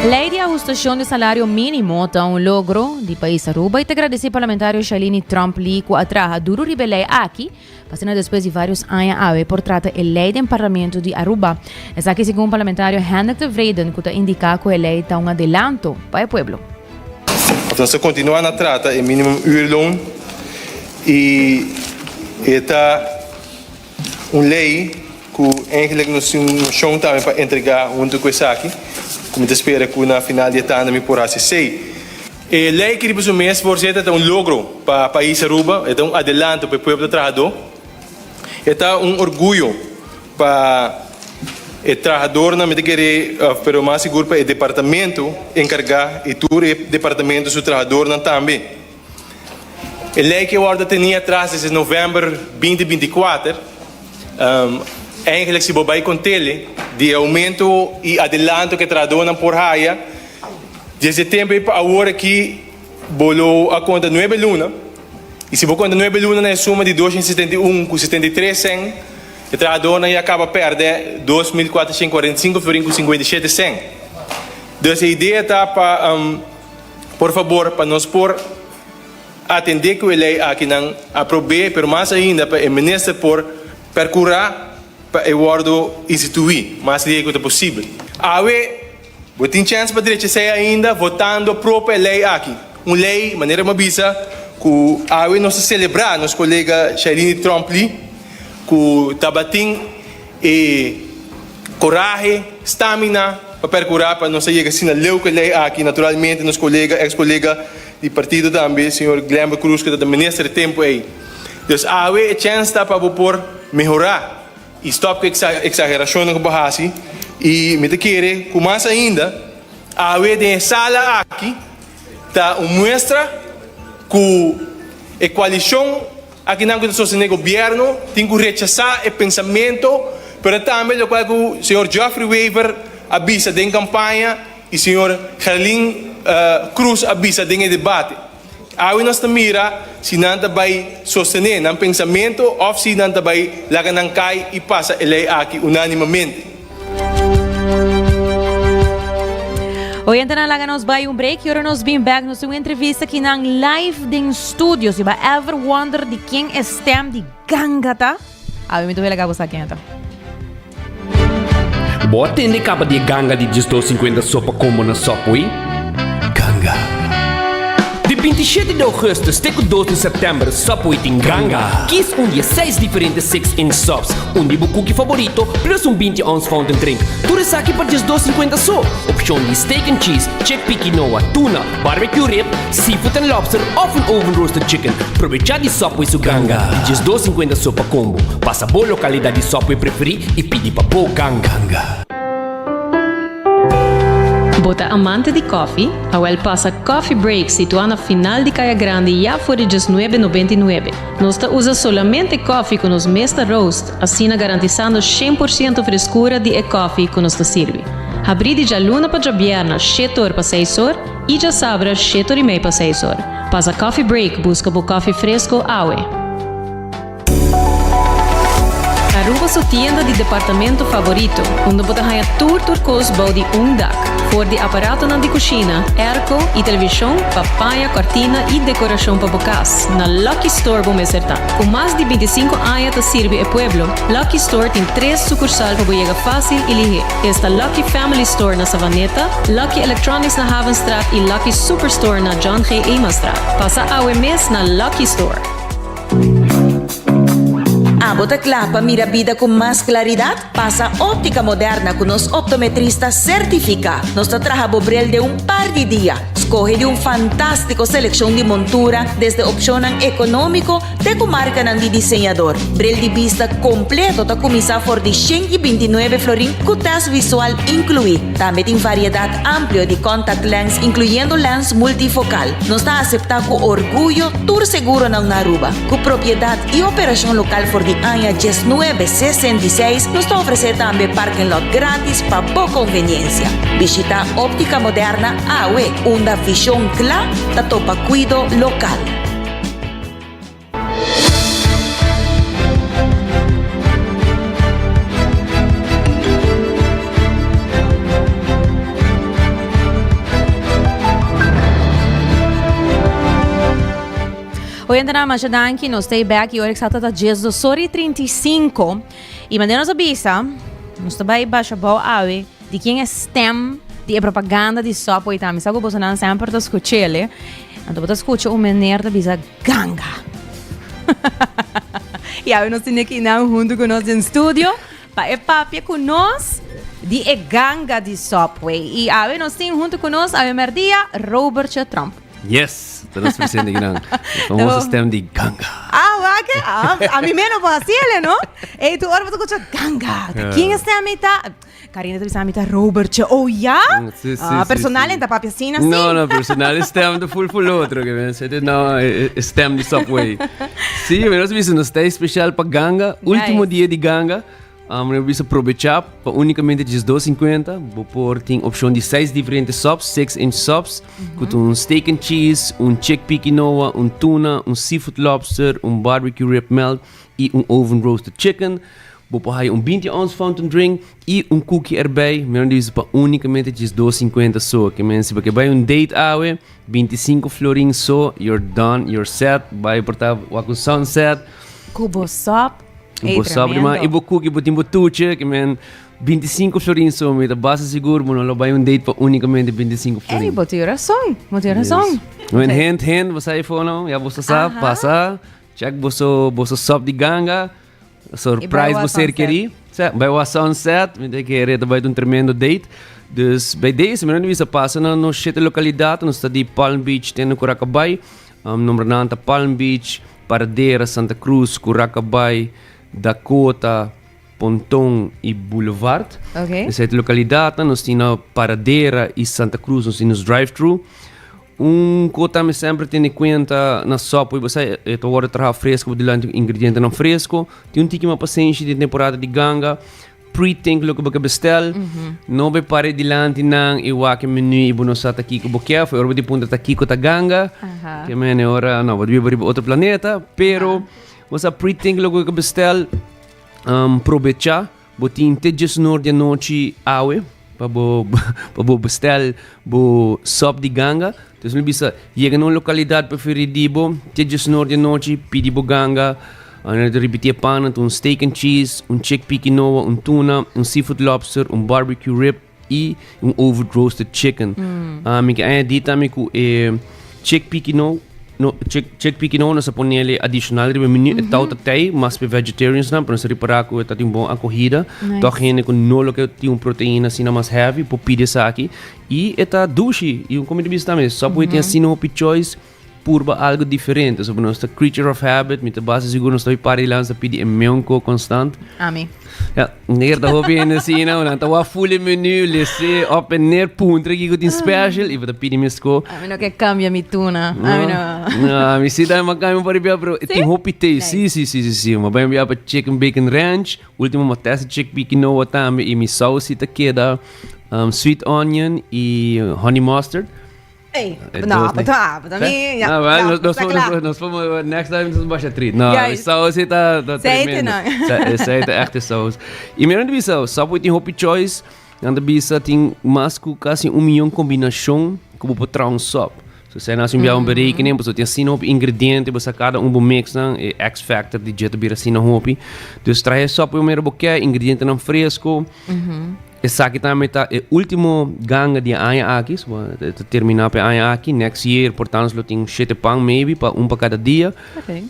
Ley di ahustacion di salario minimo ta un logro di pais Aruba y ta agradeci parlamentario Shalini Tromp Lee cu a traha duro riba e ley aki pa asina despues di varios aña awe por trata e ley den parlamento di Aruba. Esaki segun parlamentario Hendrik Tevreden cu ta indica cu e ley ta un adelanto pa e pueblo. Nos ta continua na trata e minimum uurloon y e ta un ley cu eigenlijk nos tin un mocion tambe pa entrega hunto cu esaki cu mi ta spera cu na final di e tanda mi por haci esey. E ley aki riba su mes, voorzitter, ta un logro pa pais Aruba, e ta un adelanto pa e pueblo trahador, e ta un orguyo pa e trahadornan, mi ta kere, pero mas sigur pa e departamento encarga y tur e departamento su trahadornan tambe. E ley ki a wordo teni atras desde november 2024, eigenlijk si bo bay contele di e aumento y adelanto cu e trahadornan por haya, desde e tempo ey pa awor aki bo lo a conta nuebe luna, y si bo conta nuebe luna na e suma di 271 cu 73 cen, e trahadornan ya caba perde 2445 florin cu 57 cen. Dus e idea ta pa. Por fabor pa nos por atendé ku e lei aki nan aprob'é, pero mas ainda pa e minister por perkurá pa e wòrdu instituí mas lihe ku ta posibel. Awe bo tin chèns pa drecha esei ainda votando pro pa e lei aki. Un lei, manera mi a bisa, ku awe nos ta selebrá nos kolega Shailene Tromp-Lee ku tabatin e Corahe, stamina pa percura pa nos a yega asina leu cu e ley aki. Naturalmente nos colega, ex colega di partido tambe, señor Glenbert Croes cu ta minister e tempo ey. Dus awe e chens ta pa bo por mehora y stop cu exageracionnan cu bo haci. Y mi ta kere cu mas ainda awe den e sala aki ta un muestra cu e coalicion Akinan ku ta sostené gobièrnu tin ku rechasá e pensamentu, pero tambe lokual ku señor Geoffrey Wever a bisa den kampaña i señor Gerlin Cruz a bisa den e debate. Awe nos ta mira si nan ta bai sostené nan pensamentu òf si nan ta bai laga nan kai i pasa e lei aki unánimamente. Oyentenan laga nos bai un break y ora nos bin back nos tin un entrevista ki nan live den studio. Si ba ever wonder di ken e stem di ganga ta, awe mi ta wela gabo sa ken ta. Bo a tende caba di e ganga di 12.50 sopa combo na Subway? Ganga. Di 27 di augustus te cu 2 di september Subway tin ganga. Kies un di e seis diferente 6-inch subs, un di bo cookie favorito plus un 20 ounce fountain drink. Tur esaki pa 12.50 so. Opcion di steak and cheese, chickpea quinoa, tuna, barbecue rib, seafood and lobster of un oven roasted chicken. Probecha di Subway su ganga di 12.50 so pa combo. Pasa bo localidad di Subway preferi y pidi pa bo ganga. Bo ta amante di koffie? Awel pasa Coffee Break situá na final di Kaya Grandi ya for di diesnuebe nobenta i nuebe. Nos ta usa solamente koffie ku nos mes ta roast, asina garantisando 100% freskura di e koffie ku nos ta sirbi. Habrí di djaluna pa djabièrna shete or pa seis or i djasabra shete or i mei pa seis or. Pasa Coffee Break buska bo koffie fresko awe. Aruba su tienda di departamento favorito, unda bo ta haña tur tur kos bou di un dak. For di aparatonan di kushina, airco i televishon pa paña, kòrtina i dekorashon pa bo kas, na Lucky Store bo mester ta. Ku mas di 25 aña ta sirbi e pueblo, Lucky Store tin tres sukursal pa bo yega fásil i lihé. Esta Lucky Family Store na Savaneta, Lucky Electronics na Havenstraat i Lucky Superstore na John G. Emastraat. Pasa awe mes na Lucky Store. Abo ta kla pa mira bida ku mas klaridat? Pasa Óptica Moderna ku nos optometrista sertifiká. Nos ta traha bo bril den un par di dia. Skohe di un fantástiko selekshon di montura, desde opshonnan ekonómiko te ku markanan di diseñador. Bril di bista kompleto ta kuminsá for di 129 florin ku tèst visual inkluí. Tambe tin variedat amplio di contact lens inkluyendo lens multifokal. Nos ta aseptá ku orguyo tur seguronan na Aruba. Ku propiedat i operashon lokal for di aña 1966, nos ta ofresé tambe parking lot gratis pa bo konveniensia. Bishitá Óptica Moderna awe, unda vishon kla ta topa kuido lokal. Oyentenan masha danki, nos ta back y ora exacto ta 12 ora y 35. Y manera nos a bisa, nos ta bai basha bou awe di ken e stem di e propaganda di Subway ta. Mi sa ku bosonan semper ta skuch'ele. Anto bo ta skucha un meneer ta bisa ganga. y awe nos tin kinan hunto ku nos den studio pa e papia ku nos di e ganga di Subway. Y awe nos tin hunto ku nos awe merdia Robertje Tromp. Yes, ta nos presente kinan. E famoso stem di ganga. Ah, wak, ah, a mi menos por haciele, no? Ey, tu ora bo ta escucha ganga. Ta quién es stem ta? Karina ta bisa mi ta Robertje. Oh, ya? Sí, sí, Ah, sí, personal sí. en ta papia asina, sí. No, no, personal stem ta full full otro. Que men sete no, stem di Subway. Sí, pero nos bisa nos ta especial pa ganga. Último Nice. dia di ganga. Um, nos bisa aprovechar pa únicamente 12,50. Bo por tin opción di seis diferentes subs, 6 inch subs. Cu un steak and cheese, un chickpea quinoa, un tuna, un seafood lobster, un barbecue rib melt y un oven roasted chicken. Bo por haya un 20 ounce fountain drink y un cookie erbij. Meron di bisa pa únicamente 12,50 so. Ke men si bo ke bai un date awe, 25 florin so, you're done, you're set. Bai por ta wak un sunset. Cu bo sop. Ey, Bo sop tremendo. ma y bo cookie, bo tin bo toetje, ke men 25 florin so, mi ta basta sigur, bo no lo bai un date pa únicamente 25 florin. Ey, bo tin razon, bo tin razon. Men hint, hint, bo sa ifo no, ya bo sa sa, pasa, check boso, boso sop di ganga. Surprise bo ser keri. Sa, bai wa sunset, mi ta kere ta bai un tremendo date. Dus bij deze, mi no bisa pasa na nos shete localidad, nos ta di Palm Beach te na Curacabai. Um, nombranan ta Palm Beach, Paradera, Santa Cruz, Curacabai, Dakota, Ponton y Boulevard. Okay. E sete localidad, nos tin na Paradera y Santa Cruz, nos tin nos drive-thru. Un ko tambe semper tene kuenta na sòp bo sa e ta wòrdu traha fresko bo dilanti ku ingredientenan fresko. Tin un tiki mas pasenshi den temporada di ganga. Pre-think loke bo ke bestèl. No bai para dilanti nan i wak e menu i bo no sa ta kiko bo ke. Ora bo tin puntra ta kiko ta ganga. Ke men e ora no bo ta biba riba otro planeta. Pero bo sa pre-think loke bo ke bestèl. Probecha. Bo tin te diesnor di anochi awe pa bo pa bo bestel bo sop di ganga. Dus mi bisa yega na un localidad preferi di bo te diesnor di anochi pidi bo ganga. Anto ta ripiti e pannan ta un steak and cheese, un chickpea quinoa, un tuna, un seafood lobster, un barbecue rib y un oven roasted chicken. Mi ke añadi tambe ku e chickpea quinoa No, chick, chickpea quinoa nos a ponele adicional riba e menu. E tau ta tei, mas pa e vegetarians nan, pero nos a ripara ku e ta tin un bon acogida. Nice. Toch hende ku no lo ke tin un proteina asina mas heavy, por pidi esaki. I e ta dushi. I un komida bisa tambe, Subway tin asina hopi choice, purba algo diferente. So, nos ta creature of habit, mi ta basta sigur nos ta bai para di lansa pidi e meun ko constant. Ami. Ja, neer ta hopi hende asina, nan ta wak full e menu, lese op en neer, puntra kiko tin special, i bo ta pidi mesko. Ami no ke cambia mi tuna. Ami no. No, ami si tambe a cambia un par di bia, pero e tin hopi taste. Si, si, si, si, si. Mi a bai un bia pa chicken bacon ranch, ultimo mi a test chickpea quinoa tambe, i mi saus si ta keda sweet onion i honey mustard. Ey, E no, dos but ah, but ami, ja, No, wel, ja, nos, nos, está klaar. nos, nos, nos, next time nos basha treat. No, Juist. saus ta, ta Zij tremendo. het Zij zij het echte saus. I mira de bisa, Subway tin hopi choice. Dan de bisa tin mas ku casi un miljoen combinacion ku bo por traha un sub. So zij nasi un bia un berekening, pasobra tin asina hopi ingrediente, bo sa cada un bo mix nan, e X factor di dje ta bira asina hopi. Dus traha e sub ku mira bo ke, ingredientenan fresco. Esaki tambe ta e ultimo ganga di e aña aki, so e ta termina pa e aña aki. Next year por tanto lo tin shete pan maybe pa un pa cada dia. Okay.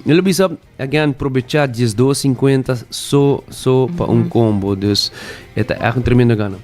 Mi lo bisa again probecha diesdos cincuenta so so pa un combo, dus e ta echt un tremendo gana.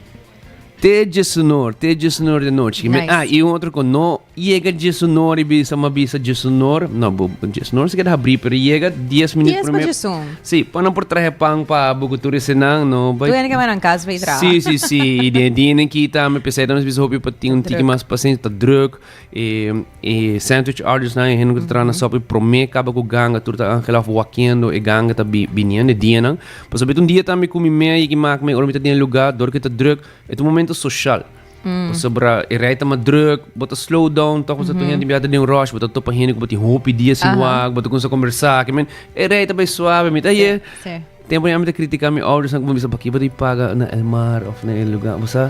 Te diesunor, te diesunor di anochi. Nice. Ah, y un otro con no yega diesunor y bisa ma bisa diesunor. No, bo, diesunor se queda abrí, pero yega 10 minutos 10 pa prome. diesun. Sí, pa no por trahe pan pa bo cu tur esenan, no. Tur hende ke bai nan cas bay traha. Sí, sí, sí. Y den e dianan aki tambe, pesey tambe nos bisa hopi pa tin un tiki Druk. mas pasensia, ta druk. E, e sandwich orders nan, e hende cu ta traha na Subway prome caba cu ganga, tur ta angela of wakiendo e ganga ta bi, biniendo e dianan. Pasobra ta un dia tambe cu mi mei a yega mak mei ora mi ta den e lugar, dor cu ta druk, e ta un momento social. Pasobra e rei ta mas druk, bo ta slow down, toch bo ta tur hende bia ta den un rush, bo ta topa hende cu bo tin hopi dia sin wak, bo ta cuminsa combersa, ke men e rei ta bay suave, mi ta ye. Tempo ya mi ta critica mi ouders nan como bisa paki bo ta paga na El Mar of na e lugar, bo sa.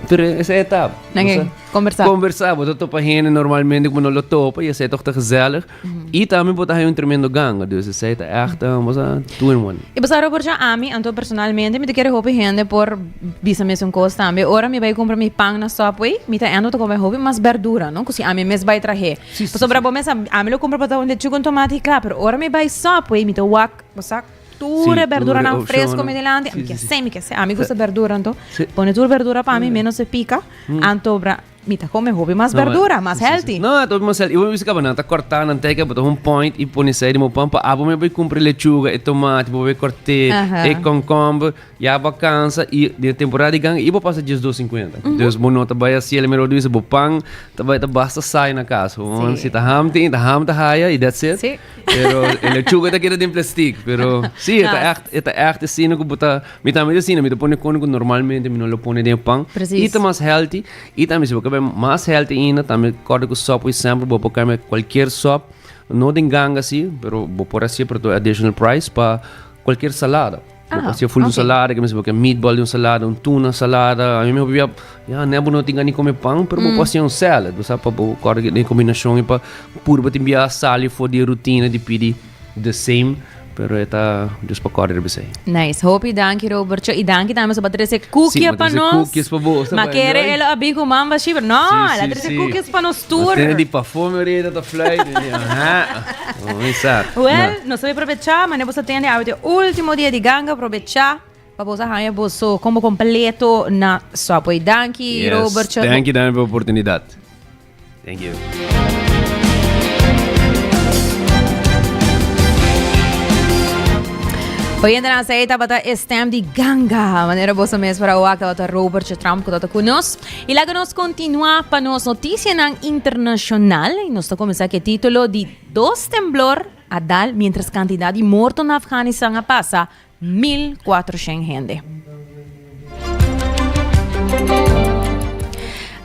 Pero esei e ta. Nan Bo ke sa. combersa. Combersa, bo ta topa hende normalmente como no lo topa y esei toch ta gezellig. Y tambe bo ta haya un tremendo ganga, dus esei ta echt, bo sa, two in one. Y bo sa Robert, ja ami, anto personalmente mi ta kere hopi hende por bisa mesun cos tambe. Ora mi bay cumpra mi pan na Subway, mi ta endo ta come hopi mas berdura, no? Cu si ami mes bay trahe. Pasobra bo mes ami lo cumpra pa un lechuga, un tomate y cla, pero ora mi bay Subway mi ta wak, bo sa, tur e berduranan fresco mi dilanti, ami ke se, mi ke se, ami gusta berdura anto, pone tur berdura pa mi menos e pica, anto bra mi ta come hopi mas berdura, mas healthy. No, ta hopi mas healthy. I bo bisa kaba nan ta corta nan teka bo ta un point i pone sei di mo pan pa abo me bai cumpra lechuga e tomate bo bai corte e concomber ya bo a cansa i den temporada di ganga i bo pasa 12.50. Dus bo no ta bai haciel mero di bisa bo pan ta bai ta basta saai na cas. Si ta ham tin ta ham ta haya i that's it. Pero e lechuga ta keda den plastic. Pero sí, e ta echt, e ta echt asina ku bo ta, mi tambe ta asina, mi ta pone kone ku normalmente mi no lo pone den e pan. Precies. I ta mas healthy. I tambe si bo ke bai mas healthy ainda, tambe kòrda ku Subway semper bo por kame kualkier sop, no den ganga si, pero bo por hasié pero ta additional price pa kualkier salada. Bo por hasié full di un salada, ke mester bo ke meatball di un salada, un tuna salada. Ami mi hopi bia, ya ne bo no tin gana di kome pan, pero bo por hasié un salad, bo sa, pa bo kòrda den kombinashon i pa purba tin bia sali for di e rutina di pidi the same, pero e ta just pa kòrda riba esei. Nice. Hopi danki Robertje i danki tambe so pa trese cookie Sí, pa pa trese nos. cookies pa bo. Ma kere el a bin ku man bashí, pero no, el a trese cookies pa nos tur. Tene di pafó mi oreta ta fluit. Aha. Oi sa. Well, nos ta bay probecha, mane boso tende awe ta e ultimo dia di ganga, probecha pa boso haña boso combo completo na Subway. Danki, Yes, Robert. Thank you tambe pa e oportunidad. Thank you. Oyentenan, esei tabata e stem di ganga. Manera boso mes por a wak tabata Robert Trump ku tabata ku nos. I laga nos kontinuá pa nos notisianan internashonal. I nos ta kuminsá ku e título di Dos temblor a dal miéntras kantidat di morto na Afganistan a pasa 1400 hende.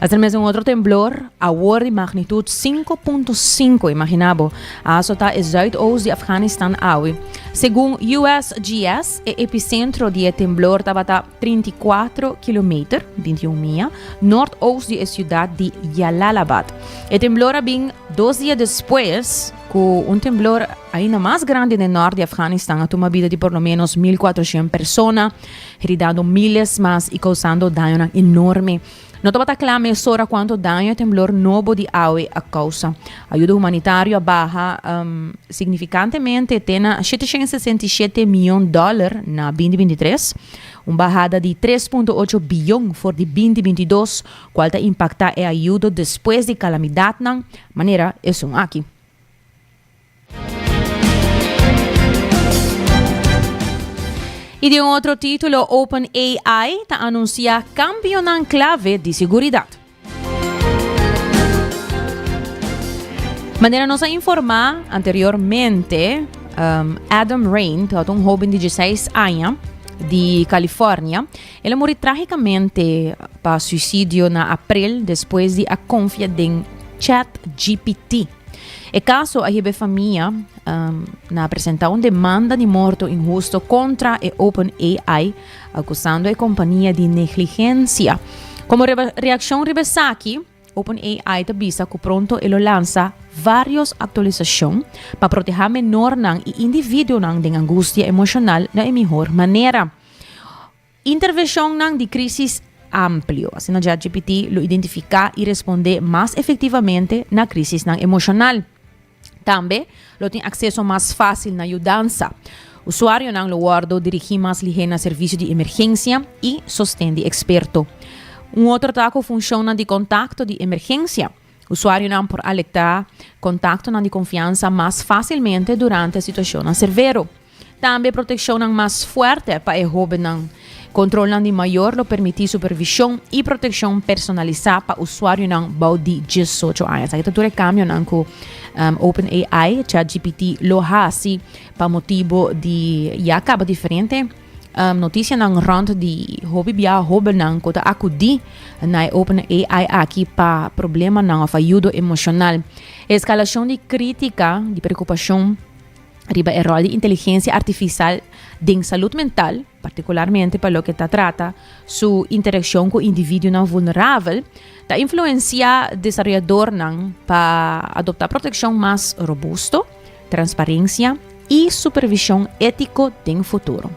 Aser mes un otro temblor, awor di magnitud 5.5, imagina bo, a azota e zuidoost di Afganistan awe. Segun USGS, e epicentro di e temblor tabata 34 kilometer, 21 mia, noordoost di e ciudad di Jalalabad. E temblor a bin dos dia despues cu un temblor ainda mas grandi den nort di Afganistan a tuma bida di por lo menos 1400 persona, heridando miles mas y causando dañonan enorme. No tabata cla mesora cuanto daño e temblor nobo di awe a causa. Ayuda humanitario a baha um, significantemente te na 767 miyon dollar na 2023, un bahada di 3.8 biyon for di 2022, cual ta impacta e ayudo despues di calamidadnan manera esun aki. Y di un otro título, OpenAI ta anuncia cambionan clave di seguridad. Manera nos a informa anteriormente, um, Adam Rain, ta un hoben di 16 aña di California, el a muri trágicamente pa suicidio na april despues di a confia den ChatGPT. E kaso a hiba e famia um, na presentá un demanda di morto inhusto kontra e OpenAI, akusando e kompania di negligensia. Komo reakshon riba esaki, OpenAI ta bisa ku pronto e lo lansa vários aktualisashon pa protehá menornan i individuonan den angustia emoshonal na e mihor manera. Intervenshonnan di krísis amplio. Asina ChatGPT lo identifiká i respondé mas efektivamente na krísisnan emoshonal. Tambe lo tin akseso mas fásil na yudansa. Usuarionan lo wòrdu dirigí mas lihé na servisio di emergensia i sosten di eksperto. Un otro ta ku funshonnan di kontakto di emergensia. Usuarionan por alektá kontaktonan di konfiansa mas fásilmente durante situashonnan severo. Tambe protekshonnan mas fuerte pa e hóbennan. Kontrolnan di mayor lo permití supervishon i protekshon personalisá pa usuarionan bou di 18 aña. Esaki ta tur e kambionan ku OpenAI, ChatGPT, lo hasi pa motibu di ya kaba diferente notisianan rònt di hopi bia hóbennan ku ta akudí na e OpenAI aki pa problemanan òf ayudo emoshonal. Eskalashon di krítika di preokupashon. riba e rol di inteligencia artificial den salud mental, particularmente pa loke ta trata su interaccion cu individuonan vulnerabel, ta influencia desaroyadornan pa adopta proteccion mas robusto, transparencia y supervision etico den futuro.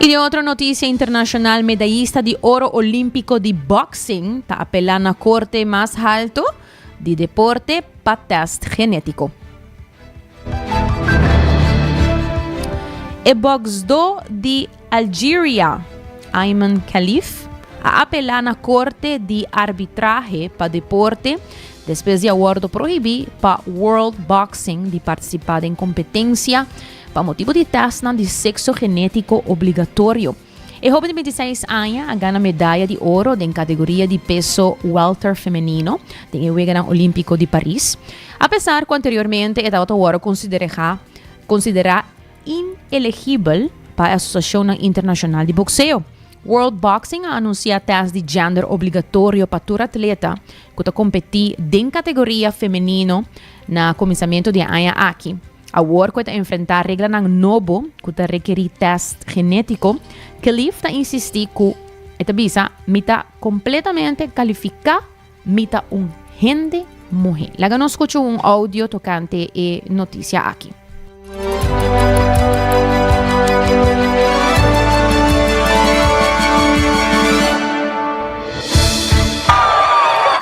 Y den otro noticia internacional, medallista di oro olimpico di boxing ta apela na corte mas halto di deporte pa tèst genétiko. E bòksdó di Algeria, Ayman Khalif, a apelá na korte di arbitrahe pa deporte despues di a wòrdu prohibí pa World Boxing di partisipá den kompetensia pa motibu di tèstnan di sekso genétiko obligatorio. E hoben di 26 aña a gana medaya di oro den kategoria di peso welter femenino den e Weganan Olímpiko di Paris, apesar ku anteriormente e tabata wòrdu konsiderá konsiderá inelegibel pa e asosiashonnan internashonal di bokseo. World Boxing a anunsiá tèst di gender obligatorio pa tur atleta ku ta kompetí den kategoria femenino na kuminsamentu di e aña aki. Awor ku e ta enfrentá reglanan nobo ku ta rekerí tèst genétiko, Khelif ta insistí ku e ta bisa, Mi ta kompletamente kalifiká, mi ta un hende muhé. Laga nos skucha un oudio tokante e notisia aki.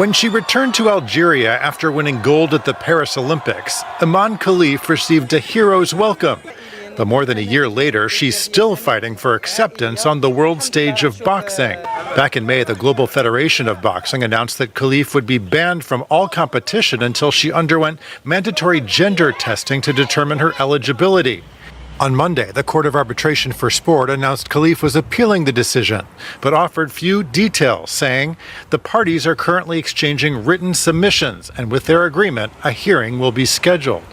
When she returned to Algeria after winning gold at the Paris Olympics, Iman Khalif received a hero's welcome. But more than a year later, she's still fighting for acceptance on the world stage of boxing. Back in May, the Global Federation of Boxing announced that Khalif would be banned from all competition until she underwent mandatory gender testing to determine her eligibility. On Monday, the Court of Arbitration for Sport announced Khalif was appealing the decision, but offered few details, saying the parties are currently exchanging written submissions, and with their agreement, a hearing will be scheduled.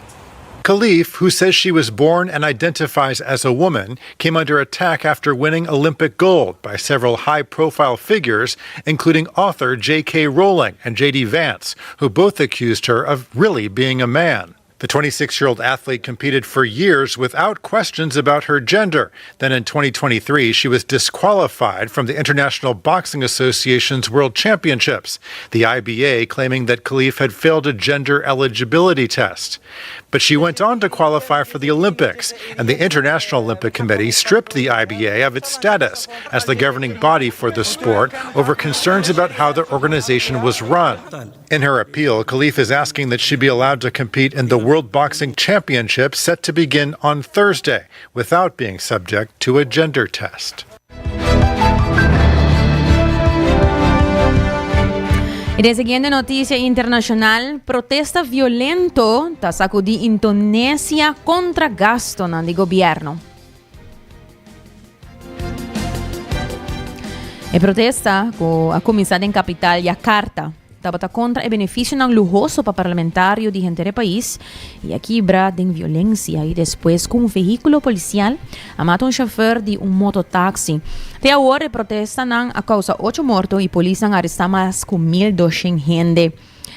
Khalif, who says she was born and identifies as a woman, came under attack after winning Olympic gold by several high profile figures, including author J.K. Rowling and J.D. Vance, who both accused her of really being a man. The 26 year old athlete competed for years without questions about her gender. Then in 2023, she was disqualified from the International Boxing Association's World Championships, the IBA claiming that Khalif had failed a gender eligibility test. But she went on to qualify for the Olympics, and the International Olympic Committee stripped the IBA of its status as the governing body for the sport over concerns about how the organization was run. In her appeal, Khalif is asking that she be allowed to compete in the World Boxing Championship set to begin on Thursday without being subject to a gender test. Y den siguiente noticia internacional, protesta violento ta sacudi Indonesia contra gastonan di gobierno. E protesta, ku a kuminsá den kapital Yakarta, tabata kontra e benefisionan luhoso pa parlamentario di henter e pais i a kibra den violensia i despues ku un vehíkulo polisial a mata un shofer di un mototaksi. Te awor e protestanan a kousa ocho morto i polisnan a arestá mas ku 1200 hende.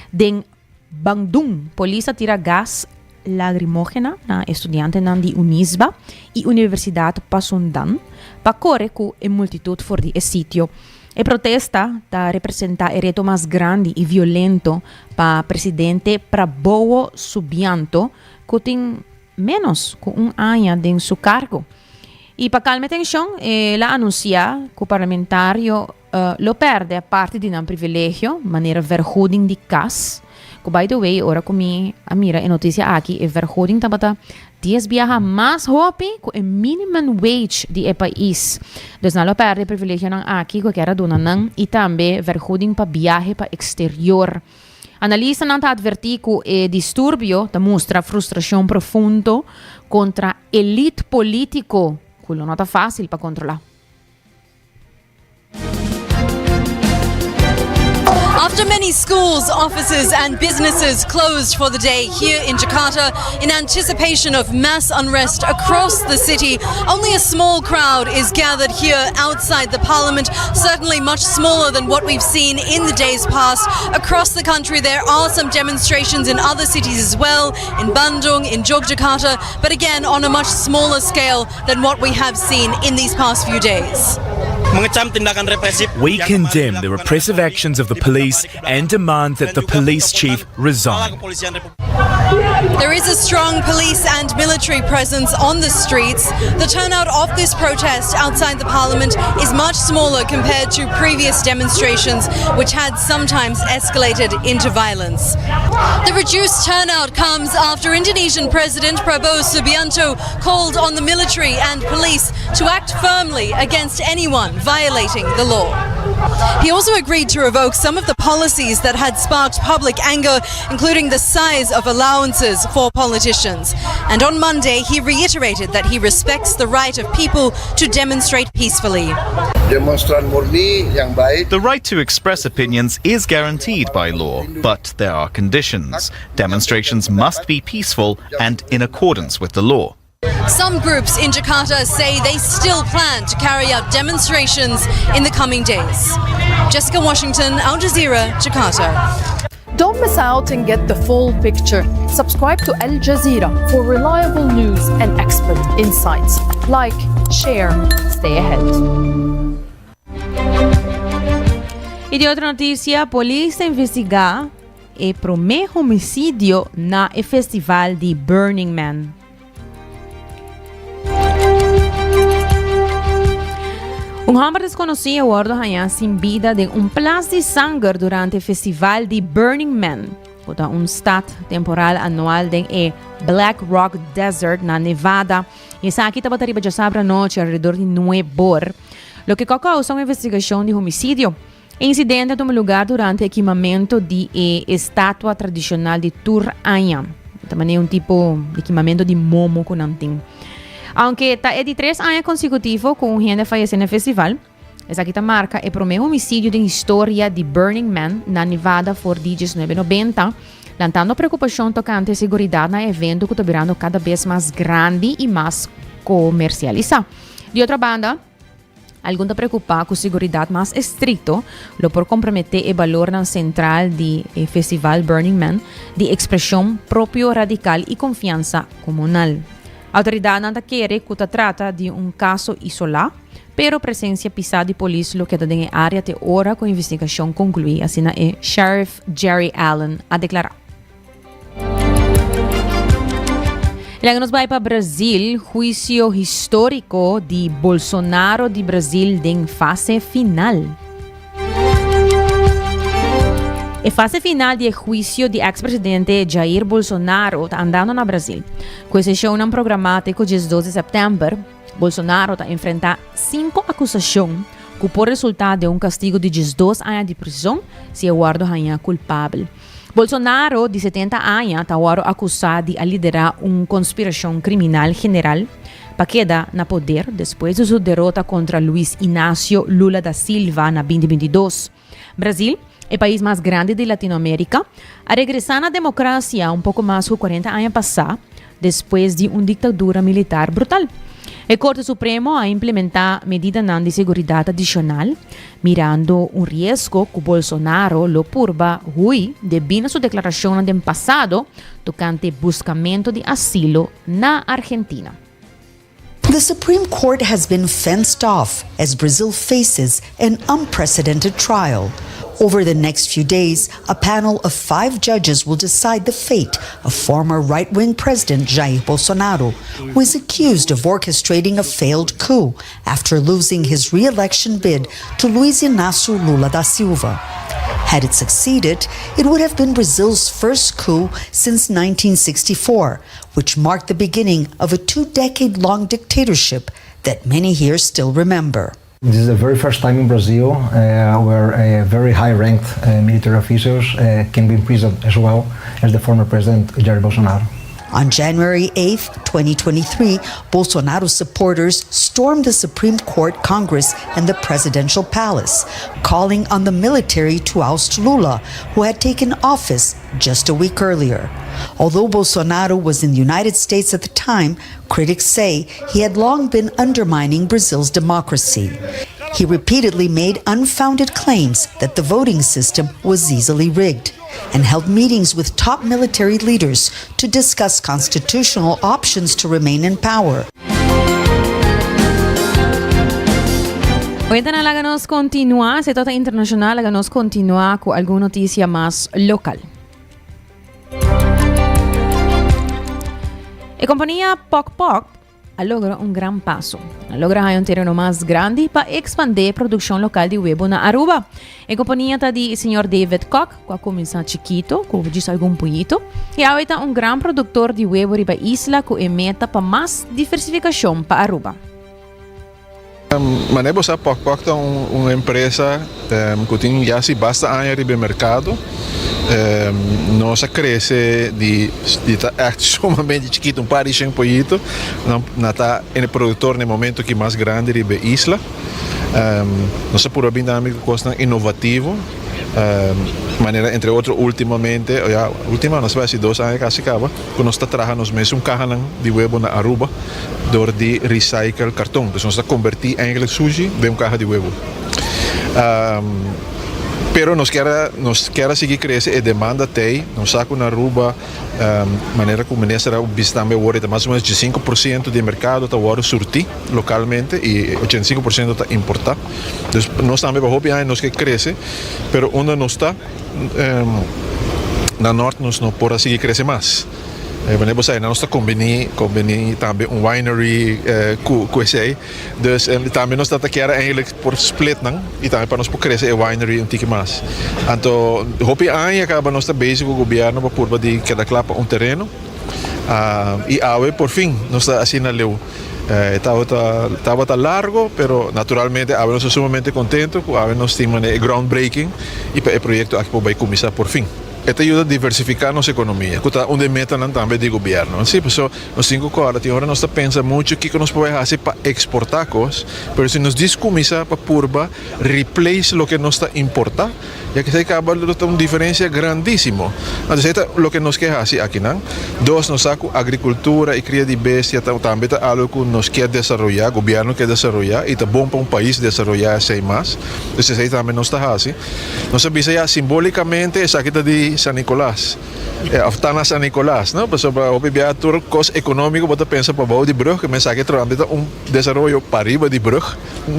Den Bandung, polis a tira gas lagrimógena na e studiantenan di Unisba i Universidat Pasundan pa kore ku e multitut for di e sitio. E protesta ta representá e reto mas grandi i violento pa presidente Prabowo Subianto ku tin. ménos ku un aña den su kargo. I pa kalma e tenshon, el a anunsiá ku parlamentario lo pèrdè parti di nan privilegio, manera vergoeding di kas, ku by the way ora ku mi a mira e notisia aki e vergoeding tabata dies biaha mas hopi ku e minimum wage di e pais. Dus nan lo pèrdè e privilegionan aki ku e kier a duna nan i tambe vergoeding pa biahe pa eksterior. Analistanan ta advertí ku e disturbio ta mustra frustrashon profundo kontra elit polítiko ku lo no ta fásil pa kontrolá. After many schools, offices and businesses closed for the day here in Jakarta in anticipation of mass unrest across the city, only a small crowd is gathered here outside the parliament, certainly much smaller than what we've seen in the days past. Across the country there are some demonstrations in other cities as well, in Bandung, in Jogjakarta, but again on a much smaller scale than what we have seen in these past few days. We condemn the repressive actions of the police and demand that the police chief resign. There is a strong police and military presence on the streets. The turnout of this protest outside the parliament is much smaller compared to previous demonstrations, which had sometimes escalated into violence. The reduced turnout comes after Indonesian President Prabowo Subianto called on the military and police to act firmly against anyone violating the law. He also agreed to revoke some of the policies that had sparked public anger, including the size of allowances for politicians. And on Monday, he reiterated that he respects the right of people to demonstrate peacefully. The right to express opinions is guaranteed by law, but there are conditions. Demonstrations must be peaceful and in accordance with the law. Some groups in Jakarta say they still plan to carry out demonstrations in the coming days. Jessica Washington, Al Jazeera, Jakarta. Don't miss out and get the full picture. Subscribe to Al Jazeera for reliable news and expert insights. Like, share, stay ahead. Y di otro noticia, polis ta investiga e prome homicidio na e festival di Burning Man. Un homber desconoci a wordo hañá sin bida den un plas di sanger durante e festival di Burning Man, cu ta un stad temporal anual den e Black Rock Desert na Nevada. Y esaki tabata riba djasabra anochi alrededor di nuebor, loke cu a causa un investigacion di homicidio. E incidente a tuma lugar durante e kimamento di e estatua tradicional di tur aña. Ta manera un tipo di kimamento di momo cu nan tin. Aunke ta e di tres aña consecutivo cu un hende fayece na e festival, esaki ta marca e prome homicidio den historia di Burning Man na Nevada for di 1990, lantando preocupacion tocante e seguridad na e evento cu ta birando cada bes mas grandi y mas comercialisa. Di otro banda, Algun ta preokupá ku siguridat mas estrikto lo por komprometé e balornan sentral di e festival Burning Man di ekspreshon propio radikal i konfiansa komunal. Outoridatnan ta kere ku ta trata di un kaso isolá, pero presensia pisá di polis lo keda den e área te ora ku investigashon konkluí, asina e Sheriff Jerry Allen a deklará. Laga nos bai pa Brasil, huisio historico di Bolsonaro di Brasil den fase final. E fase final di e huisio di ex-presidente Jair Bolsonaro ta andando na Brasil. Ku e seshonnan programá te ku 12 di sèptèmber, Bolsonaro ta enfrentá sinku akusashon ku por resultá den un kastigu di 12 aña di prizon si e wòrdu hañá kulpabel. Bolsonaro, di 70 aña, ta wòrdu akusá di a liderá un konspirashon kriminal general pa keda na poder despues di su derota kontra Luiz Inácio Lula da Silva na 2022. Brasil, e pais mas grandi di Latinoamérika, a regresá na demokrasia un poko mas ku 40 aña pasá despues di un diktadura militar brutal. E Korte Supremo a implementá medidanan di seguridat adishonal, mirando un riesgo ku Bolsonaro lo purba hui debí na su deklarashonnan den pasado tokante buskamentu di asilo na Argentina. The Supreme Court has been fenced off as Brazil faces an unprecedented trial. Over the next few days, a panel of five judges will decide the fate of former right wing President Jair Bolsonaro, who is accused of orchestrating a failed coup after losing his re election bid to Luiz Inácio Lula da Silva. Had it succeeded, it would have been Brazil's first coup since 1964, which marked the beginning of a two decade long dictatorship that many here still remember. This is the very first time in Brazil where a very high ranked military officers can be imprisoned as well as the former president Jair Bolsonaro. On January 8, 2023, Bolsonaro supporters stormed the Supreme Court, Congress, and the presidential palace, calling on the military to oust Lula, who had taken office just a week earlier. Although Bolsonaro was in the United States at the time, critics say he had long been undermining Brazil's democracy. He repeatedly made unfounded claims that the voting system was easily rigged and held meetings with top military leaders to discuss constitutional options to remain in power. Oyentenan laga nos continua, se trata internacional, laga nos continua cu algun noticia mas local. E compania Pok Pok a logra un gran paso. A logra haña un tereno mas grandi pa expande produccion local di webo na Aruba. E compania ta di señor David Kock, cu a cuminsa chikito, cu djis algun puyito, y awe ta un gran productor di webo riba isla cu e meta pa mas diversificacion pa Aruba. Manera bo sa Pok Pok ta un empresa ku tin ya si basta aña riba e merkado. Nos a krese di di ta ègt sumamente chikitu, un par di shen poyito, na ta e produktor na e momento aki mas grandi riba e isla. Nos a purba bin tambe ku kosnan inovativo. Manera entre otro ultimamente, o ya ultima nos ta bai hasi dos aña kasi kaba, ku nos ta traha nos mesun kahanan di webo na Aruba dor di recycle karton. Dus nos ta kombertí eigenlijk sushi den un kaha di webo. Pero nos kier a nos kier a sigui krese e demanda t'ei. Nos sa ku na Aruba manera ku minister a bisa tambe awor ta mas o menos 15% di e merkado ta wòrdu surtí lokalmente i 85% ta importá. Dus nos tambe pa hopi aña nos ke krese, pero unda nos ta na nort nos no por a sigui krese mas. Wanneer bo sa nos ta kombini kombini tambe un winery ku ku esei. Dus tambe nos ta ta kier eigenlijk por split nan i tambe pa nos por krese e winery un tiki mas. Anto hopi aña kaba nos ta bezig ku gobièrnu pa purba di keda kla pa un tereno i awe por fin nos ta asina leu. E tabata tabata largo pero naturalmente awe nos ta sumamente contento cu awe nos tin manera e groundbreaking y pa e proyecto aki por bay cuminsa por fin. E ta yuda diversifica nos economia cu ta un di e metanan tambe di gobierno. Si, paso nos tin cu corda tin ora nos ta pensa mucho kico nos por bay haci pa exporta cos pero si nos dis cuminsa pa purba replace loke nos ta importa Ya ke esei kaba lo ta un diferensia grandísimo. Anto esei ta loke nos ke hasi akinan. Dos, nos sa ku agrikultura i kria di bestia ta tambe ta algu ku nos kier desaroyá, gobièrnu kier desaroyá i ta bon pa un pais desaroyá esei mas. Dus esei tambe nos ta hasi. Nos a bisa ya simbólikamente esaki ta di San Nicolas òf ta na San Nicolas, no? Pasobra hopi bia tur kos ekonómiko bo ta pensa pa bou di brùg, men esaki tambe ta un desaroyo pariba di brùg.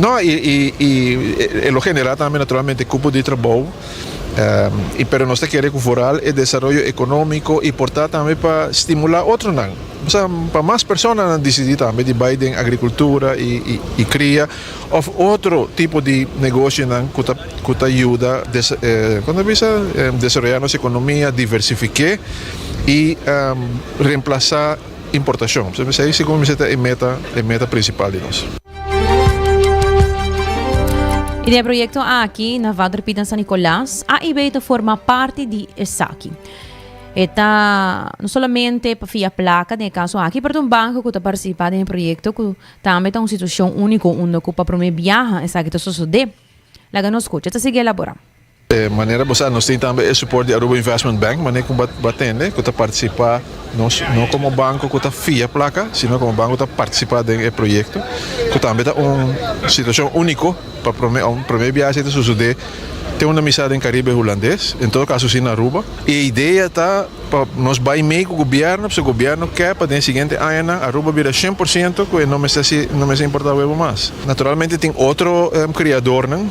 No, y y y e lo genera tambe naturalmente cupo di trabou, y pero nos ta kere cu vooral e desaroyo economico y por ta tambe pa stimula otronan, osea pa mas personanan dicidi tambe di bay den agricultura y y cria of otro tipo di negocionan cu ta cu ta yuda con ta bisa desaroya nos economia, diversifique y reemplaza. Importacion. Esei segun mi ta e meta, e meta principal di nos. Y den e proyecto aki na Vader Piet na San Nicolas, AIB ta forma parti di esaki. E ta no solamente pa fia placa den e caso aki, pero ta un banco cu ta participa den e proyecto cu tambe ta un situacion unico unda cu pa prome biaha esaki ta sosode. Laga nos scucha, ta sigui elabora. E manera bo sa nos tin tambe e support di Aruba Investment Bank manera ku bo a tende ku ta partisipa nos no komo banko ku ta fia plaka sino komo banko ku ta partisipa den e proyekto ku tambe ta un situashon uniko pa prome un prome biaha esei ta sosode te unda mi sa den Karibe Hulandes en todo kaso si na Aruba. E idea ta. pa nos bai mee ku gobièrnu, pasobra gobièrnu ke pa den e siguiente añanan Aruba bira 100% ku e no mester hasi, no mester importá webo mas. Naturalmente tin otro kriadornan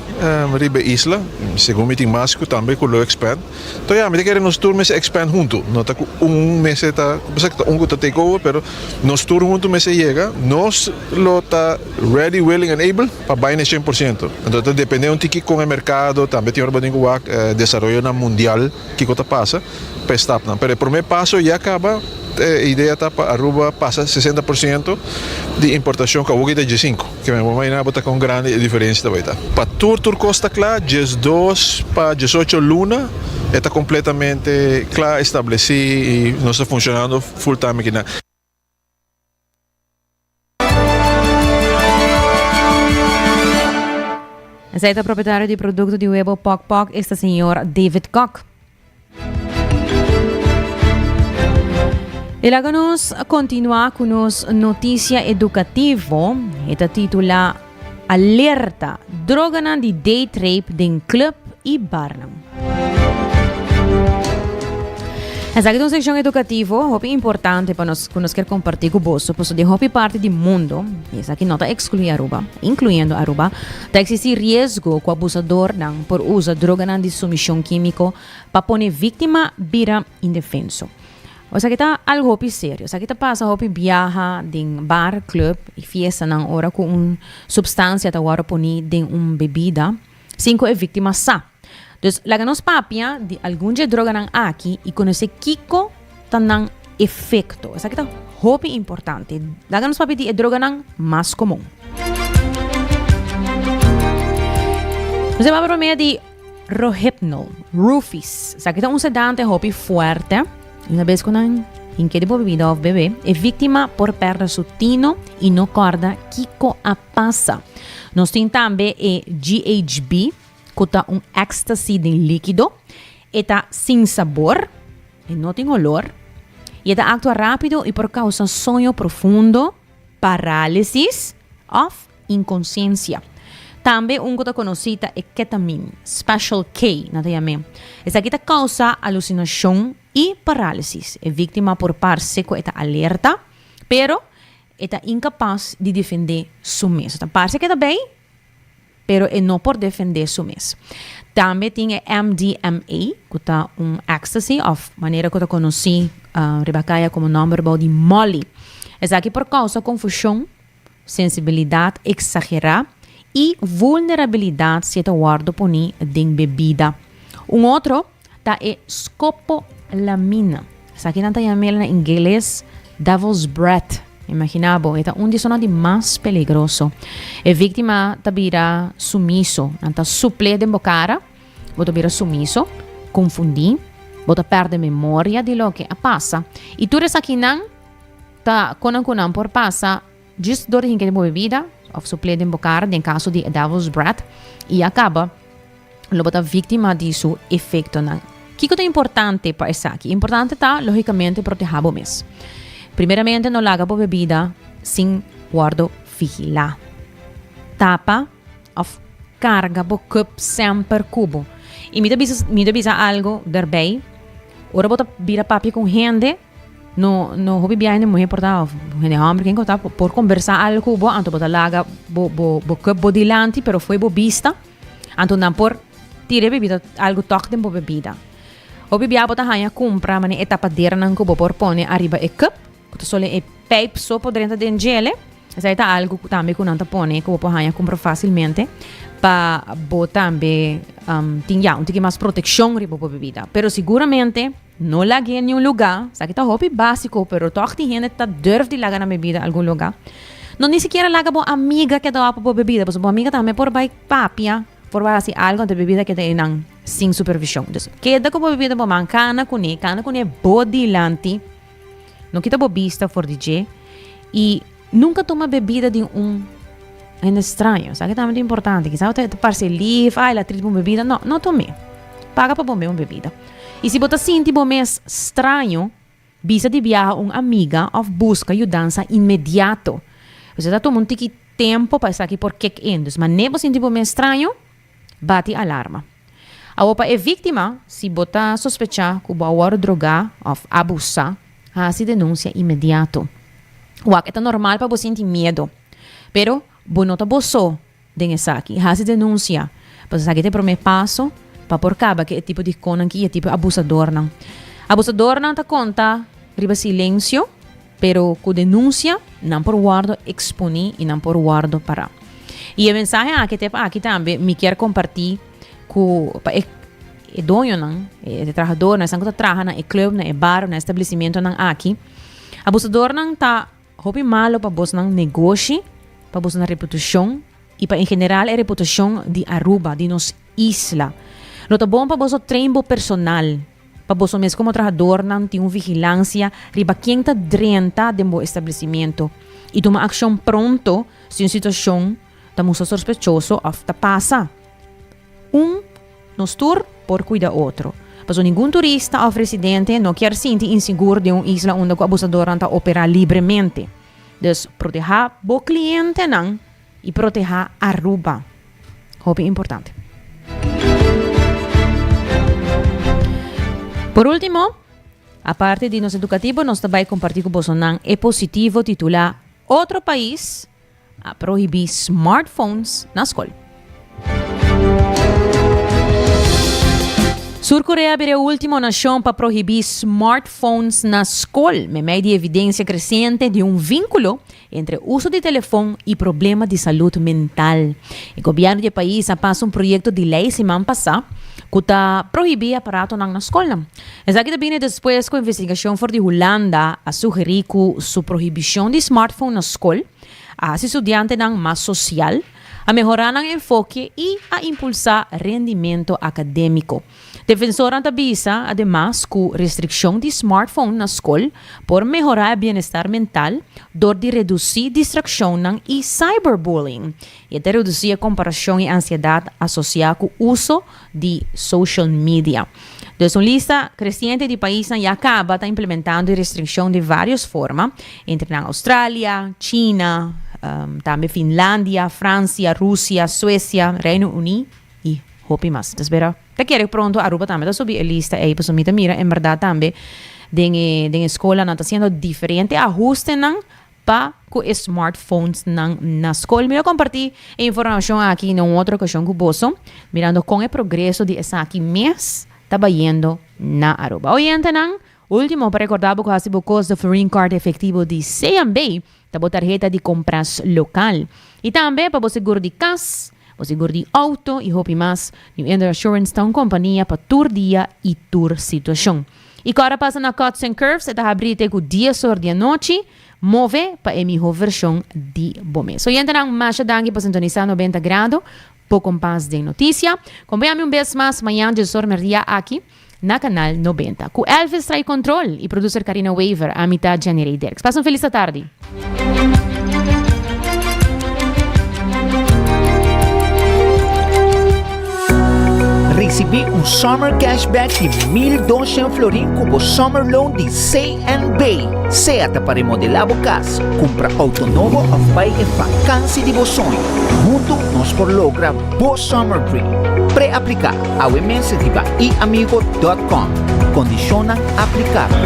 riba e isla, segun mi tin mas ku tambe ku lo expand. Enton ya, mi ta kere nos tur mester expand huntu, no ta ku un mester ta, ku ta un ku ta take over, pero nos tur huntu mester yega, nos lo ta ready, willing and able pa bai na e 100%. Enton ta depende un tiki kon e merkado, tambe tin ora bo tin ku wak desaroyonan mundial. Kiko ta pasa pa e stapnan. Pero e prome paso ya kaba, e idea ta pa Aruba pasa 60% di importacion ku awoki ta 15. Ke men bo imagina bo ta kon grandi e diferencia ta bai ta. Pa tur tur kos ta kla, 12 pa 18 luna e ta kompletamente kla, estableci i nos ta funcionando full time akinan. Esei ta propietario di producto di webo Pok Pok, esta señor David Kok. Y laga nos continua cu nos noticia educativo. Eta titula Alerta, droganan di date rape den club y barnan. Esaki ta un seccion educativo hopi importante pa nos cu nos kier comparti cu boso, pasobra den hopi parti di mundo, y esaki no ta exclui Aruba, incluyendo Aruba, ta existi riesgo cu abusadornan por usa droganan di sumision quimico pa pone victima bira indefenso. Esaki ta algo hopi serio. Esaki ta pasa hopi biaha den bar, club y fiestanan ora cu un substancia ta wordo poni den un bebida sin cu e victima sa. Dus laga nos papia di algun dje droganan aki i konosé kiko ta nan efekto. Esaki ta hopi importante. Laga nos papia di e droganan mas komun. Nos a papia promé di Rohypnol, Roofies. Esaki ta un sedante hopi fuerte. Una bes ku nan hinke di bo bebida òf bebe, e víktima por pèrdè su tino i no kòrda kiko a pasa. Nos tin tambe e GHB. Ku ta un ecstasy den líkido. E ta sin sabor, e no tin olor, i e ta aktua rápido i por kousa soño profundo, parálisis òf inkonsiensia. Tambe un ku ta konosí ta e ketamine, Special K nan ta yam'é. Esaki ta kousa alusinashon i parálisis. E víktima por parse ku e ta alerta, pero e ta inkapas di defendé su mes. Ta parse ku e ta bei, pero e no por defendé su mes. Tambe tin e MDMA, ku ta un ecstasy òf manera ku ta konosí riba kaya komo nòmber bou di Molly. Esaki por kousa konfushon, sensibilidat eksagerá i vulnerabilidat si e ta wòrdu poní den bebida. Un otro ta e scopolamina. Esaki nan ta yam'el na ingles devil's breath. Imagina bo, e ta un di esunnan di mas peligroso. E víktima ta bira sumiso. Nan ta supl'é den bo kara, bo ta bira sumiso, konfundí, bo ta pèrdè memoria di loke a pasa. I tur esakinan ta konan ku nan por pasa djis dor di hinka den bo bebida òf supl'é den bo kara, den kaso di e devil's breath, i a kaba. lo bo ta víktima di su efektonan. Kiko ta importante pa esaki? Importante ta, lógikamente, protehá bo mes. Primeramente, no laga bo bebida sin wòrdu vigilá. Tapa òf karga bo kùp semper ku bo. I mi ta bisa, mi ta bisa algu derbei, ora bo ta bira papia ku un hende, No, no hopi bia hende muhe por ta of hende homber ken ku ta por kombersá algu ku bo, anto bo ta laga bo bo bo cup bo dilanti pero fo'i bo bista, anto nan por tira e bebida algu tòg den bo bebida. Hopi bia bo ta haña kumpra manera e tapaderanan ku bo por pone ariba e cup, ku ta solo e pijp so por drenta den djele. Esei ta algu ku tambe ku nan ta pone ku bo por haña kumpra fásilmente pa bo tambe tin ya un tiki mas protekshon riba bo bebida. Pero siguramente no lag'é niun lugá, esaki ta hopi básiko pero tòg tin hende ta durf di laga nan bebida algun lugá. No ni sikiera laga bo amiga keda wak pa bo bebida pasobra bo amiga tambe por bai papia, por bai hasi algu anto e bebida keda einan sin supervishon. Dus keda ku bo bebida bo man kana kuné, kana kuné bo dilanti. No kita bo bista for di dje i nunka tuma bebida di un hende straño. Esaki tambe ta importante. Kisas bo ta parse lif, ay el a trist bo bebida. No, no tum'é. Paga pa bo mes un bebida. I si bo ta sinti bo mes straño, bisa di biaha un amiga òf buska yudansa inmediato. Pasobra ta tuma un tiki tempo pa esaki por kick in. Dus manera bo sinti bo mes straño, bati alarma. Awor pa e víktima, si bo ta sospechá ku bo a wòrdu drogá òf abusá, hasi denunsia inmediato. Wak, e ta normal pa bo sinti miedu, pero bo no ta bo so den esaki. Hasi denunsia, pasobra esaki ta e promé paso pa por kaba ku e tipo di konan aki i e tipo di abusadornan. Abusadornan ta konta riba silensio, pero ku denunsia nan por wòrdu eksponí i nan por wòrdu pará. I e mensahe aki, tep aki tambe mi kier kompartí ku pa e e doñonan, e trahadornan, esnan ku ta traha na e club, na e bar, na e establesimentonan aki. Abusadornan ta hopi malo pa bosnan negoshi, pa bosnan reputashon i pa en general e reputashon di Aruba, di nos isla. Lo ta bon pa boso train bo personal, pa boso mes komo trahadornan tin un vigilansia riba ken ta drenta den bo establesimentu i tuma akshon pronto si un situashon ta mustra sospechoso òf ta pasa. Un Nos tur por cuida otro. Pasobra ningun turista of residente no kier sinti insigur den un isla unda cu abusadornan ta opera libremente. Dus proteha bo clientenan y proteha Aruba. Hopi importante. Por ultimo, aparte di nos educativo nos ta bay comparti cu bosonan e positivo titula Otro pais A prohibí smartphones na skol. Sur Korea a bira e último nashon pa prohibí smartphones na skol, meimei di evidensia kresiente di un vínkulo entre uso di telefon i problema di salud mental. E gobièrnu di e pais a pasa un proyekto di lei siman pasá ku ta prohibí aparatonan na skolnan. Esaki ta bini despues ku investigashon for di Hulanda a sugerí ku su prohibishon di smartphone na skol a hasi studiantenan mas sosial, a mehorá nan enfoke i a impulsá rendimento akadémiko. Defensornan ta bisa ademas ku restrikshon di smartphone na skol por mehorá e bienestar mental dor di redusí distrakshonnan i cyberbullying i e ta redusí e komparashon i ansiedat asosiá ku uso di social media. Dus un lista kresiente di paisnan ya kaba ta implementando e restrikshon di vários forma, entre nan Australia, China, tambe Finlandia, Fransia, Rusia, Suesia, Reino Uní i hopi mas. Ta spera ta kere pronto Aruba tambe ta subi e lista ei, pasobra mi ta mira en bèrdat tambe den e den e skolanan ta hasiendo diferente ahustenan Pa ku e smartphonesnan na skol. Mi lo kompartí e informashon aki na un otro okashon ku boso, mirando kon e progreso di esaki mes ta bayendo na Aruba. Oyentenan, último pa rekordá bo ku hasi bo kos de Florin Card efektivo di CMB ta bo tarheta di kompras lokal. I tambe pa bo seguro di kas, bo seguro di outo i hopi mas, New Ender Assurance ta un kompania pa tur dia i tur situashon. I ku ora pasa na Cuts and Curves e ta habrí te ku dies or di anochi, move pa e mihó vershon di bo mes. Oyentenan, masha danki pa sintonisá 90 Grado, bo kompas den notisia. Kompiña mi un bes mas mañan dies or merdia aki na Kanal 90. Ku Elvis trae kontrol i producer Karina Wever, ami ta Jenny Ray Dirks. Pasa un felis atardi. Risibí un Summer Cashback di 1200 florin ku bo Summer Loan di CNB. Sea ta pa remodelá bo kas, kumpra outo nobo òf bai e vakansi di bo soño. Huntu nos por logra bo Summer Dream. Pre-apliká awe mes riba iamigo.com. Kondishonnan aplikabel.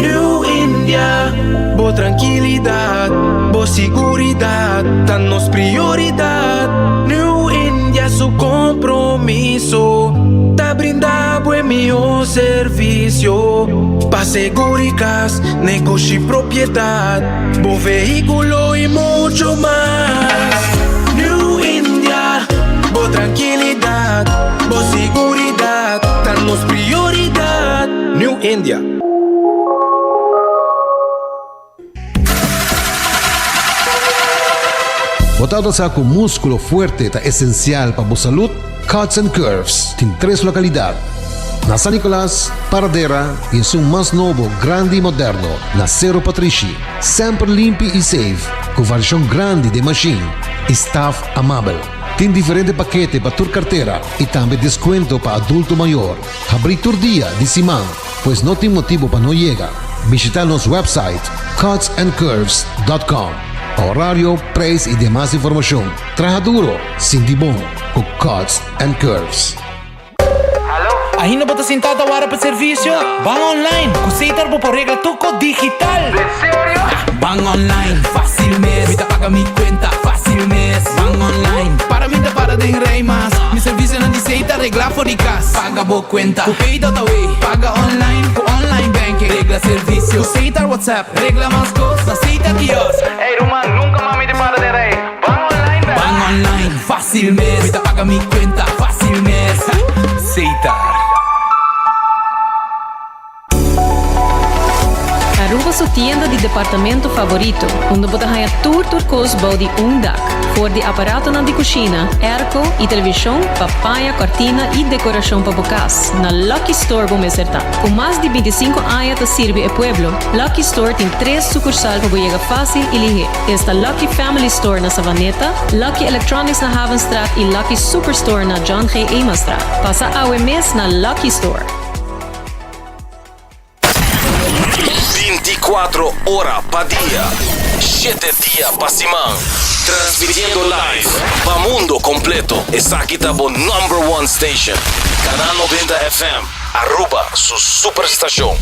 New India, bo trankilidat, bo siguridat ta nos prioridat. New India su kompromiso ta brinda bo e mihó servisio pa seguri kas, negoshi, propiedat, bo vehíkulo i mucho mas. New India, bo trankilidat, bo siguridat ta nos prioridat. New India. Bo tabata sa ku múskulo fuerte ta esensial pa bo salud? Cuts and Curves tin tres lokalidat, na San Nicolas, Paradera i esun mas nobo, grandi i moderno, na Sero Patrishi. Semper limpi i safe, ku variashon grandi den mashin i staf amabel. Tin diferente pakete pa tur kartera i tambe deskuento pa adulto mayor. Habrí tur dia di siman, pues no tin motibu pa no yega. Bishita nos website cutsandcurves.com pa horario, prijs y demas informacion. Traha duro, sinti bon cu Cuts and Curves. Ainda bo ta sintá ta wara pa servisio? Ban online! Ku Setar bo por regla tur kos digital! Den serio? Ban online, fásil mes! Mi ta paga mi kuenta, fásil mes! Ban online, para mi ta para den rei mas! Mi servisionan di Setar regla for di kas! Paga bo kuenta ku Pay.awe, paga online ku online banking, regla servisio ku Setar WhatsApp, regla mas kos na Setar kiosk! Ey ruman, nunka mas mi ta para den rei! Ban online bèk! Ban online, fásil mes! Mi ta paga mi kuenta, fásil mes! Setar. Aruba su tienda di departamento favorito, unda bo ta haña tur tur kos bou di un dak. For di aparatonan di kushina, airco i televishon pa paña, kòrtina i dekorashon pa bo kas, na Lucky Store bo mester ta. Ku mas di bintisinko aña ta sirbi e pueblo, Lucky Store tin tres sukursal pa bo yega fásil i lihé. Esta Lucky Family Store na Savaneta, Lucky Electronics na Havenstraat i Lucky Superstore na John G. Emastraat. Pasa awe mes na Lucky Store. 24 ora pa dia, shete dia pa siman. Transmitiendo live pa mundo completo. Esaki ta bo number one station. Canal 90 FM, Aruba su superstacion.